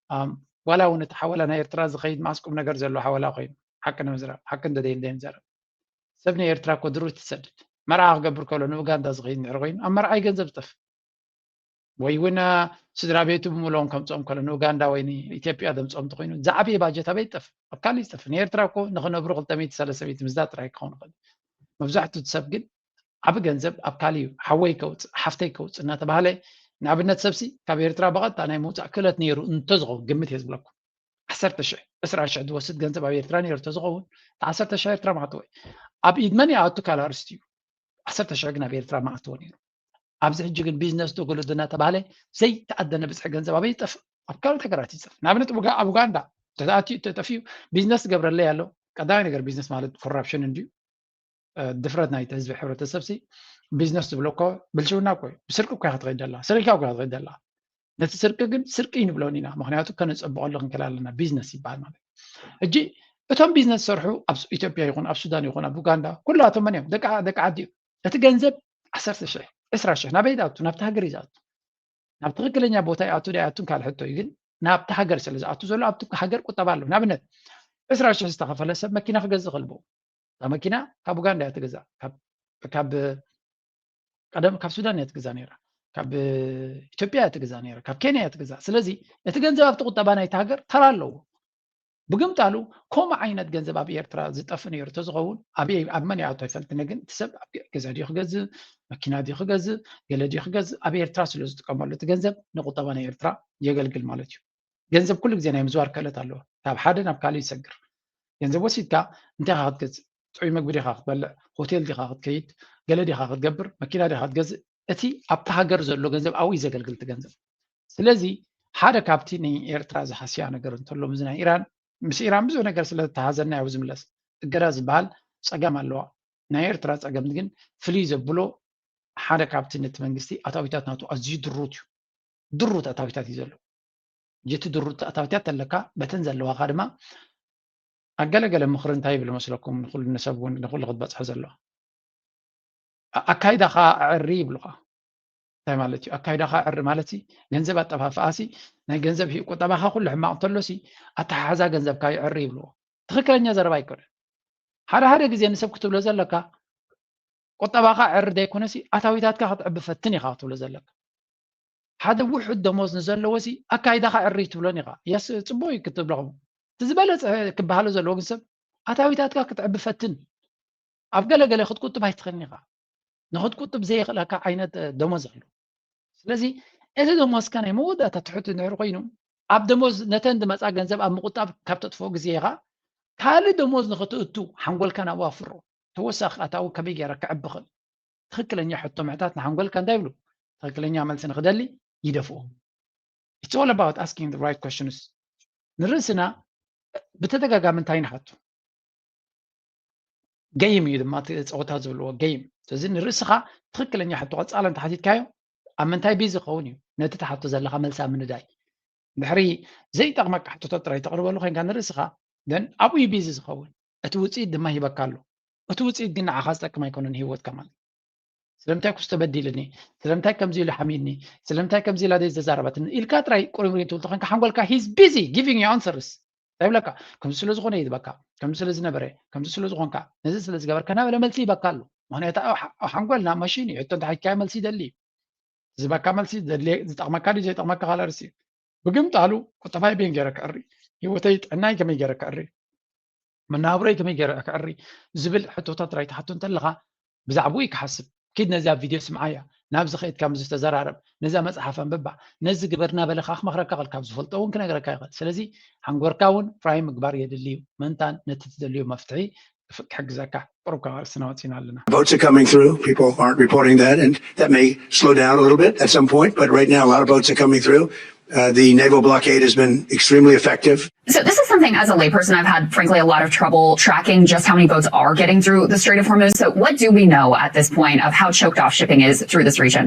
ዋላ እውን እቲ ሓወላ ናይ ኤርትራ ዝኸይድ መዓስ ቁም ነገር ዘሎ ሓወላ ኮይኑ ሓቂ ንምዝራብ ሓቂ እንተደይንዘረብ ሰብ ናይ ኤርትራ እኮ ድሩት ትሰድድ መርዓ ክገብር ከሎ ንኡጋንዳ ዝኸይድ ንድሕሪ ኮይኑ ኣብ መርዓይ ገንዘብ ዝጠፍ ወይ እውን ስድራ ቤቱ ብምሎም ከምፅኦም ከሎ ንኡጋንዳ ወይ ንኢትዮጵያ ዘምፅኦም እንተኮይኑ ዝዓበየ ባጀት ኣበይ ይጠፍ ኣብ ካልእ ይጠፍ ንኤርትራ እኮ ንክነብሩ ክልተ ሚእቲ ሰለስተ ሚእቲ ምስዳ ጥራይ ክኸውን ይኽእል መብዛሕትኡ ሰብ ግን ዓቢ ገንዘብ ኣብ ካልእ እዩ ሓወይ ከውፅእ ሓፍተይ ከውፅእ እናተባህለ ንኣብነት ሰብሲ ካብ ኤርትራ ብቐጥታ ናይ ምውፃእ ክእለት ነይሩ እንተዝኸውን ግምት እየ ዝብለኩም ዓሰርተ ሽሕ ዕስራ ሽሕ ዝወስድ ገንዘብ ኣብ ኤርትራ ነይሩ እንተዝኸውን ዓሰርተ ሽሕ ኤርትራ ማዕተወ ኣብ ኢድ መን ይኣቱ ካልእ ኣርስቲ እዩ ዓሰርተ ሽሕ ግን ኣብ ኤርትራ ማዕተወ ነይሩ ኣብዚ ሕጂ ግን ቢዝነስ ዶ ገለ ዶ እናተባህለ ዘይተኣደነ ብዝሒ ገንዘብ ኣበይ ይጠፍእ ኣብ ካልኦት ሃገራት ይጠፍእ ንኣብነት ኣብ ኡጋንዳ ተኣትዩ ተጠፍዩ ቢዝነስ ዝገብረለይ ኣሎ ቀዳማይ ነገር ቢዝነስ ማለት ኮራፕሽን እንድዩ ድፍረት ናይቲ ህዝቢ ሕብረተሰብ ሲ ቢዝነስ ዝብሎ እኮ ብልሽውና እኮ እዩ ብስርቂ እኮ ክትኸይድ ደላ ስሪካ እኮ ክትኸይድ ደላ ነቲ ስርቂ ግን ስርቂ ይንብሎን ኢና ምክንያቱ ከነፀብቀሉ ክንክእል ኣለና ቢዝነስ ይበሃል ማለት ሕጂ እቶም ቢዝነስ ዝሰርሑ ኣብ ኢትዮጵያ ይኹን ኣብ ሱዳን ይኹን ኣብ ኡጋንዳ ኩላቶም መን እዮም ደቂ ዓዲ እዩ እቲ ገንዘብ ዓሰርተ ሽሕ ዕስራ ሽሕ ናበይ ዝኣቱ ናብቲ ሃገር እዩ ዝኣቱ ናብ ትክክለኛ ቦታ ይኣቱ ዶ ኣይኣቱን ካልእ ሕቶ እዩ ግን ናብቲ ሃገር ስለ ዝኣቱ ዘሎ ኣብቲ ሃገር ቁጠባ ኣሎ ንኣብነት ዕስራ ሽሕ ዝተኸፈለ ሰብ መኪና ክገዝእ ክልቦ እዛ መኪና ካብ ኡጋንዳ እያ ትገዛ ካብ ቀደም ካብ ሱዳን እያ ትገዛ ነራ ካብ ኢትዮጵያ እያ ትገዛ ነራ ካብ ኬንያ እያ ትገዛ ስለዚ እቲ ገንዘብ ኣብቲ ቁጠባ ናይቲ ሃገር ተራ ኣለዎ ብግምጣሉ ከምኡ ዓይነት ገንዘብ ኣብ ኤርትራ ዝጠፍእ ነይሩ ተዝኸውን ኣበይ ኣብ መን ይኣቶ ኣይፈልጥን ግን እቲ ሰብ ኣብ ገዛ ድዩ ክገዝእ መኪና ድዩ ክገዝእ ገለ ድዩ ክገዝእ ኣብ ኤርትራ ስለ ዝጥቀመሉ እቲ ገንዘብ ንቁጠባ ናይ ኤርትራ የገልግል ማለት እዩ ገንዘብ ኩሉ ግዜ ናይ ምዝዋር ክእለት ኣለዎ ካብ ሓደ ናብ ካልእ ይሰግር ገንዘብ ወሲድካ እንታይ ኢኻ ክትገዝእ ጥዑይ መግቢ ዲኻ ክትበልዕ ሆቴል ዲኻ ክትከይድ ገለ ዲኻ ክትገብር መኪና ዲኻ ክትገዝእ እቲ ኣብቲ ሃገር ዘሎ ገንዘብ ኣብኡ እዩ ዘገልግል እቲ ገንዘብ ስለዚ ሓደ ካብቲ ንኤርትራ ዝሃስያ ነገር እንተሎ ምስ ናይ ኢራን ምስ ኢራን ብዙሕ ነገር ስለ ዝተሃዘና ያው ዝምለስ እገዳ ዝበሃል ፀገም ኣለዋ ናይ ኤርትራ ፀገም ግን ፍልይ ዘብሎ ሓደ ካብቲ ነቲ መንግስቲ ኣታዊታት ናቱ ኣዝዩ ድሩት እዩ ድሩት ኣታዊታት እዩ ዘሎ እቲ ድሩት ኣታዊታት ተለካ በተን ዘለዋካ ድማ ኣገለገለ ምኽሪ እንታይ ይብል መስለኩም ንኩሉ ንሰብ እውን ንኩሉ ክትበፅሖ ዘለዋ ኣካይዳኻ ኣዕሪ ይብሉኻ እንታይ ማለት እዩ ኣካይዳኻ ኣዕሪ ማለት ገንዘብ ኣጠፋፍኣሲ ናይ ገንዘብ ቁጠባኻ ኩሉ ሕማቕ እንተሎሲ ኣተሓሕዛ ገንዘብካ ይዕሪ ይብልዎ ትኽክለኛ ዘረባ ኣይኮነ ሓደ ሓደ ግዜ ንሰብ ክትብሎ ዘለካ ቁጠባኻ ዕሪ ዘይኮነሲ ኣታዊታትካ ክትዕቢ ፈትን ኢኻ ክትብሎ ዘለካ ሓደ ውሑድ ደሞዝ ንዘለዎ ሲ ኣካይዳኻ ዕሪ ትብሎን ኢኻ የስ ፅቡቅ እዩ ክትብሎ እቲ ዝበለፀ ክበሃሎ ዘለዎ ግን ሰብ ኣታዊታትካ ክትዕቢ ፈትን ኣብ ገለገለ ክትቁጥብ ኣይትኽእልን ኢኻ ንክትቁጥብ ዘየኽእለካ ዓይነት ደሞዝ ኣሎ ስለዚ እዚ ደሞዝካ ናይ መወዳእታ ትሕት እንድሕር ኮይኑ ኣብ ደሞዝ ነተን ዝመፃ ገንዘብ ኣብ ምቁጣብ ካብ ተጥፍኦ ግዜ ኢኻ ካልእ ደሞዝ ንክትእቱ ሓንጎልካ ናብኡ ኣፍሮ ተወሳኺ ኣታዊ ከመይ ገይረ ክዕቢ ክእል ትኽክለኛ ሕቶ ምሕታት ንሓንጎልካ እንታይ ይብሉ ትኽክለኛ መልሲ ንክደሊ ይደፍኦ It's all about asking the right questions ንርእስና ብተደጋጋሚ እንታይ ንሓቱ ገይም እዩ ድማ ጸወታ ዝብልዎ ገይም ስለዚ ንርእስኻ ትኽክለኛ ሕቶ ቀጻለ እንተሓቲትካዮ ኣብ ምንታይ ቢዚ ክኸውን እዩ ነቲ ተሓቶ ዘለካ መልሲ ኣብ ምንዳይ ድሕሪ ዘይጠቕመካ ሕቶታት ጥራይ ተቕርበሉ ኮይንካ ንርእስኻ ን ኣብኡ እዩ ቢዚ ዝኸውን እቲ ውፅኢት ድማ ሂበካ ኣሎ እቲ ውፅኢት ግን ንዓኻ ዝጠቅም ኣይኮነን ህይወትካ ማለት ስለምንታይ ኩስ ተበዲልኒ ስለምንታይ ከምዚ ኢሉ ሓሚድኒ ስለምንታይ ከምዚ ኢላ ዘይተዛረበትኒ ኢልካ ጥራይ ቁርምሪም ትብል ተኾንካ ሓንጎልካ he's busy giving you answers እንታይ ይብለካ ከምዚ ስለ ዝኾነ እዩ ዝበካ ከምዚ ስለ ዝነበረ ከምዚ ስለ ዝኾንካ ነዚ ስለ ዝገበርካ ናበለ መልሲ ይበካ ኣሎ ምክንያቱ ኣብ ሓንጎልና ማሽን እዩ ሕቶ እንተሓትካዮ መልሲ ይደሊ እዩ ዝህበካ መልሲ ዝጠቕመካ ድዩ ዘይጠቕመካ ካልእ ርእሲ እዩ ብግምጣሉ ቁጠባይ በየን ገይረ ክዕሪ ህይወተይ ጥዕናይ ከመይ ገይረ ክዕሪ መናብሮይ ከመይ ገይረ ክዕሪ ዝብል ሕቶታት ጥራይ ትሓቶ እንተለኻ ብዛዕባኡ እዩ ክሓስብ ኪድ ነዚኣ ቪድዮ ስምዓያ ናብዚ ከይድካ ምስዚ ተዘራረብ፣ ነዛ መፅሓፍ ኣንብባ፣ ነዚ ግበር እናበለ ከዓ ክመኽረካ ይኽእል፣ ካብ ዝፈልጦ እውን ክነግረካ ይኽእል። ስለዚ ሓንጎርካ እውን ፕራይም ምግባር የድሊ እዩ። ምእንታን ነቲ ትደልዮ መፍትሒ ክሕግዘካ። ቁሩብ ካብ ኣርእስትና ወፂና ኣለና። Boats are coming through. People aren't reporting that, and that may slow down a little bit at some point. But right now, a lot of boats are coming through. Uh, the naval blockade has been extremely effective. So this is something, as a layperson, I've had, frankly, a lot of trouble tracking just how many boats are getting through the Strait of Hormuz. So what do we know at this point of how choked off shipping is through this region?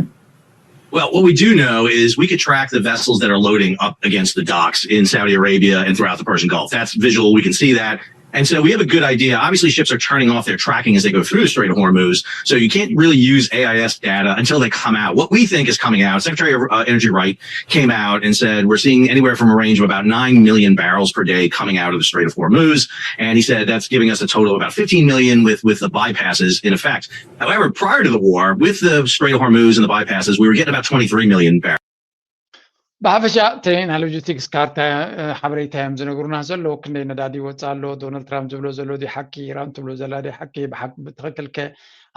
Well, what we do know is we could track the vessels that are loading up against the docks in Saudi Arabia and throughout the Persian Gulf. That's visual. We can see that. And so we have a good idea. Obviously, ships are turning off their tracking as they go through the Strait of Hormuz. So you can't really use A I S data until they come out. What we think is coming out, Secretary of uh, Energy Wright came out and said we're seeing anywhere from a range of about nine million barrels per day coming out of the Strait of Hormuz. And he said that's giving us a total of about fifteen million with, with the bypasses in effect. However, prior to the war, with the Strait of Hormuz and the bypasses, we were getting about twenty-three million barrels. ብሓፈሻ እቲ ናይ ሎጂስቲክስ ካርታ ሓበሬታ እዮም ዝነግሩና ዘለዉ። ክንደይ ነዳዲ ይወፅእ ኣሎ፣ ዶናልድ ትራምፕ ዝብሎ ዘሎ ድዩ ሓቂ፣ ኢራን ትብሎ ዘላ ድዩ ሓቂ፣ ብሓቂ ብትኽክል ከ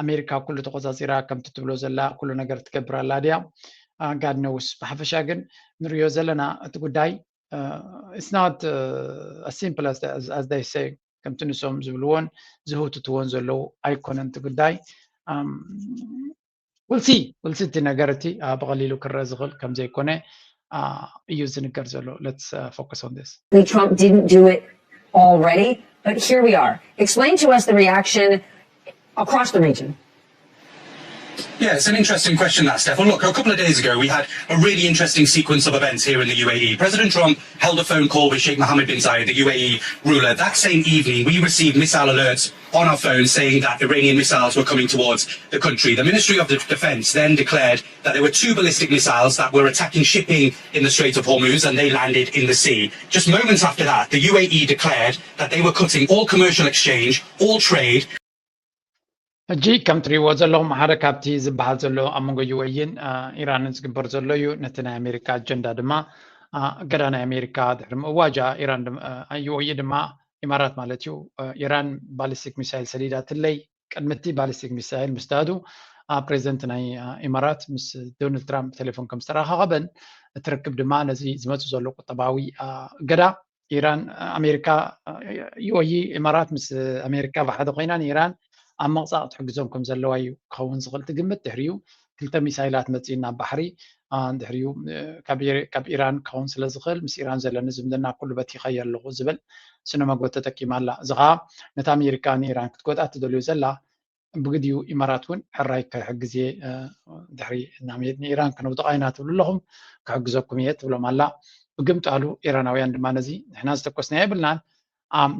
ኣሜሪካ ኩሉ ተቆፃፂራ ከምቲ ትብሎ ዘላ ኩሉ ነገር ትገብር ኣላ ድያ? ጋድ ነውስ። ብሓፈሻ ግን ንሪኦ ዘለና እቲ ጉዳይ it's not as simple as they say ከምቲ ንሶም ዝብልዎን ዝህውትትዎን ዘለዉ ኣይኮነን እቲ ጉዳይ። ውልሲ ውልሲ እቲ ነገር እቲ ብቐሊሉ ክረአ ዝኽእል ከም ዘይኮነ እዩ ዝንገር ዘሎ። Let's focus on this. Trump didn't do it already, but here we are. Explain to us the reaction across the region. Yeah, it's an interesting question, that, Steph. Well, look, a couple of days ago, we had a really interesting sequence of events here in the U A E. President Trump held a phone call with Sheikh Mohammed bin Zayed, the U A E ruler. That same evening, we received missile alerts on our phones saying that Iranian missiles were coming towards the country. The Ministry of Defense then declared that there were two ballistic missiles that were attacking shipping in the Strait of Hormuz, and they landed in the sea. Just moments after that, the U A E declared that they were cutting all commercial exchange, all trade, ሕጂ ከም ትሪእዎ ዘለኹም ሓደ ካብቲ ዝበሃል ዘሎ ኣብ መንጎ ዩ ኤ ኢን ኢራንን ዝግበር ዘሎ እዩ። ነቲ ናይ ኣሜሪካ ኣጀንዳ ድማ እገዳ ናይ ኣሜሪካ ድሕሪ ምእዋጃ ኢራን ዩ ኤ ኢ ድማ ኢማራት ማለት እዩ ኢራን ባሊስቲክ ሚሳይል ሰዲዳትለይ ቅድሚ እቲ ባሊስቲክ ሚሳይል ምስዳዱ ፕሬዚደንት ናይ ኢማራት ምስ ዶናልድ ትራምፕ ብቴሌፎን ከም ዝተረኻኸበን እቲ ርክብ ድማ ነዚ ዝመፅእ ዘሎ ቁጠባዊ እገዳ ኢራን ኣሜሪካ ዩ ኤ ኢ ኢማራት ምስ ኣሜሪካ ብሓደ ኮይና ንኢራን ኣብ ምቕፃዕ ትሕግዞም ከም ዘለዋ እዩ ክኸውን ዝኽእል ትግምት። ድሕሪኡ ክልተ ሚሳይላት መፂእና ኣብ ባሕሪ ድሕሪኡ ካብ ኢራን ክኸውን ስለ ዝኽእል ምስ ኢራን ዘለኒ ዝምድና ኩሉ በቲኸዮ ኣለኹ ዝብል ስነ መጎት ተጠቂማ ኣላ። እዚ ከዓ ነታ ኣሜሪካ ንኢራን ክትጎድኣ ትደልዮ ዘላ ብግዲኡ ኢማራት እውን ሕራይ ክሕግዝ እየ ድሕሪ ንኢራን ከነውድቓ ኢና ትብሉ ኣለኹም ክሕግዘኩም እየ ትብሎም ኣላ። ብግምጣሉ ኢራናውያን ድማ ነዚ ንሕና ዝተኮስና የብልናን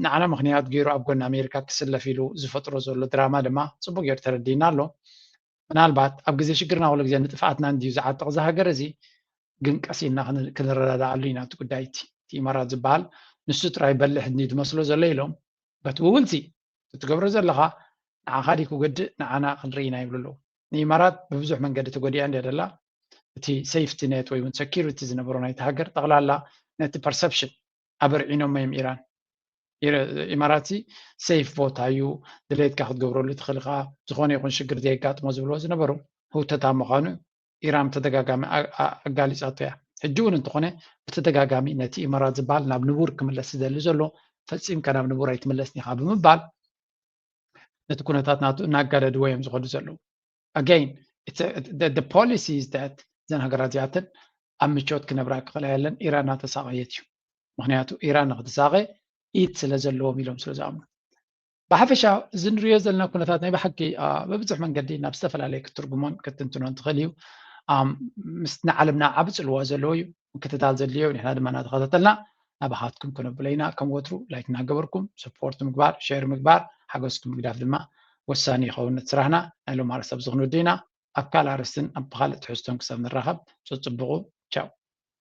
ንዓና ምኽንያት ገይሩ ኣብ ጎኒ ኣሜሪካ ክስለፍ ኢሉ ዝፈጥሮ ዘሎ ድራማ ድማ ፅቡቅ ገይሩ ተረዲእና ኣሎ። ምናልባት ኣብ ግዜ ሽግርና ኩሉ ግዜ ንጥፍኣትና እንድዩ ዝዓጥቕ እዚ ሃገር እዚ ግን ቀስ ኢልና ክንረዳድኣሉ ኢና እቲ ጉዳይ እቲ ኢማራት ዝበሃል ንሱ ጥራይ በልሕ እንድዩ ዝመስሎ ዘሎ ኢሎም በቲ ውውልሲ እትገብሮ ዘለኻ ንዓኻ ድዩ ክጎድእ ንዓና ክንርኢ ኢና ይብሉ ኣለዉ። ንኢማራት ብብዙሕ መንገዲ ተጎዲኣ እንድያ ደላ እቲ ሴፍቲ ኔት ወይ እውን ሰኪሪቲ ዝነበሮ ናይቲ ሃገር ጠቕላላ ነቲ ፐርሰፕሽን ኣበርዒኖሞ እዮም ኢራን ኢማራት ሲ ሴፍ ቦታ እዩ ድሌትካ ክትገብረሉ ትኽእል ኢኻ ዝኾነ ይኹን ሽግር ዘየጋጥሞ ዝብልዎ ዝነበሩ ህውተታ ምዃኑ ኢራን ብተደጋጋሚ ኣጋሊፃቶ እያ። ሕጂ እውን እንተኾነ ብተደጋጋሚ ነቲ ኢማራት ዝበሃል ናብ ንቡር ክምለስ ዝደሊ ዘሎ ፈፂምካ ናብ ንቡር ኣይትምለስን ኢኻ ብምባል ነቲ ኩነታት ናቱ እናጋደድዎ እዮም ዝኸዱ ዘለዉ። Again the policy is that እዘን ሃገራት እዚኣተን ኣብ ምቾት ክነብራ ክኽእላ የለን። ኢራን እናተሳቐየት እዩ። ምክንያቱ ኢራን ንክትሳቐ ኢድ ስለ ዘለዎም ኢሎም ስለ ዝኣምኑ ብሓፈሻ እዚ ንሪኦ ዘለና ኩነታት ናይ ብሓቂ በብዙሕ መንገዲ ናብ ዝተፈላለየ ክትትርጉሞን ክትንትኖን ትኽእል እዩ። ምስ ንዓለምና ዓብ ፅልዋ ዘለዎ እዩ። ምክትታል ዘድልዮ ንሕና ድማ እናተኸታተልና ናባኻትኩም ክነብሎ ኢና። ከም ወትሩ ላይክ እናገበርኩም ሰፖርት ምግባር ሼር ምግባር ሓገዝኩም ምግዳፍ ድማ ወሳኒ ይኸውን ነቲ ስራሕና። ናይ ሎም ኣርእስቲ ኣብዚ ክንውድእ ኢና። ኣብ ካልእ ኣርእስትን ኣብ ካልእ ትሕዝቶን ክሳብ ንራኸብ ጸጽብቑ። ቻው።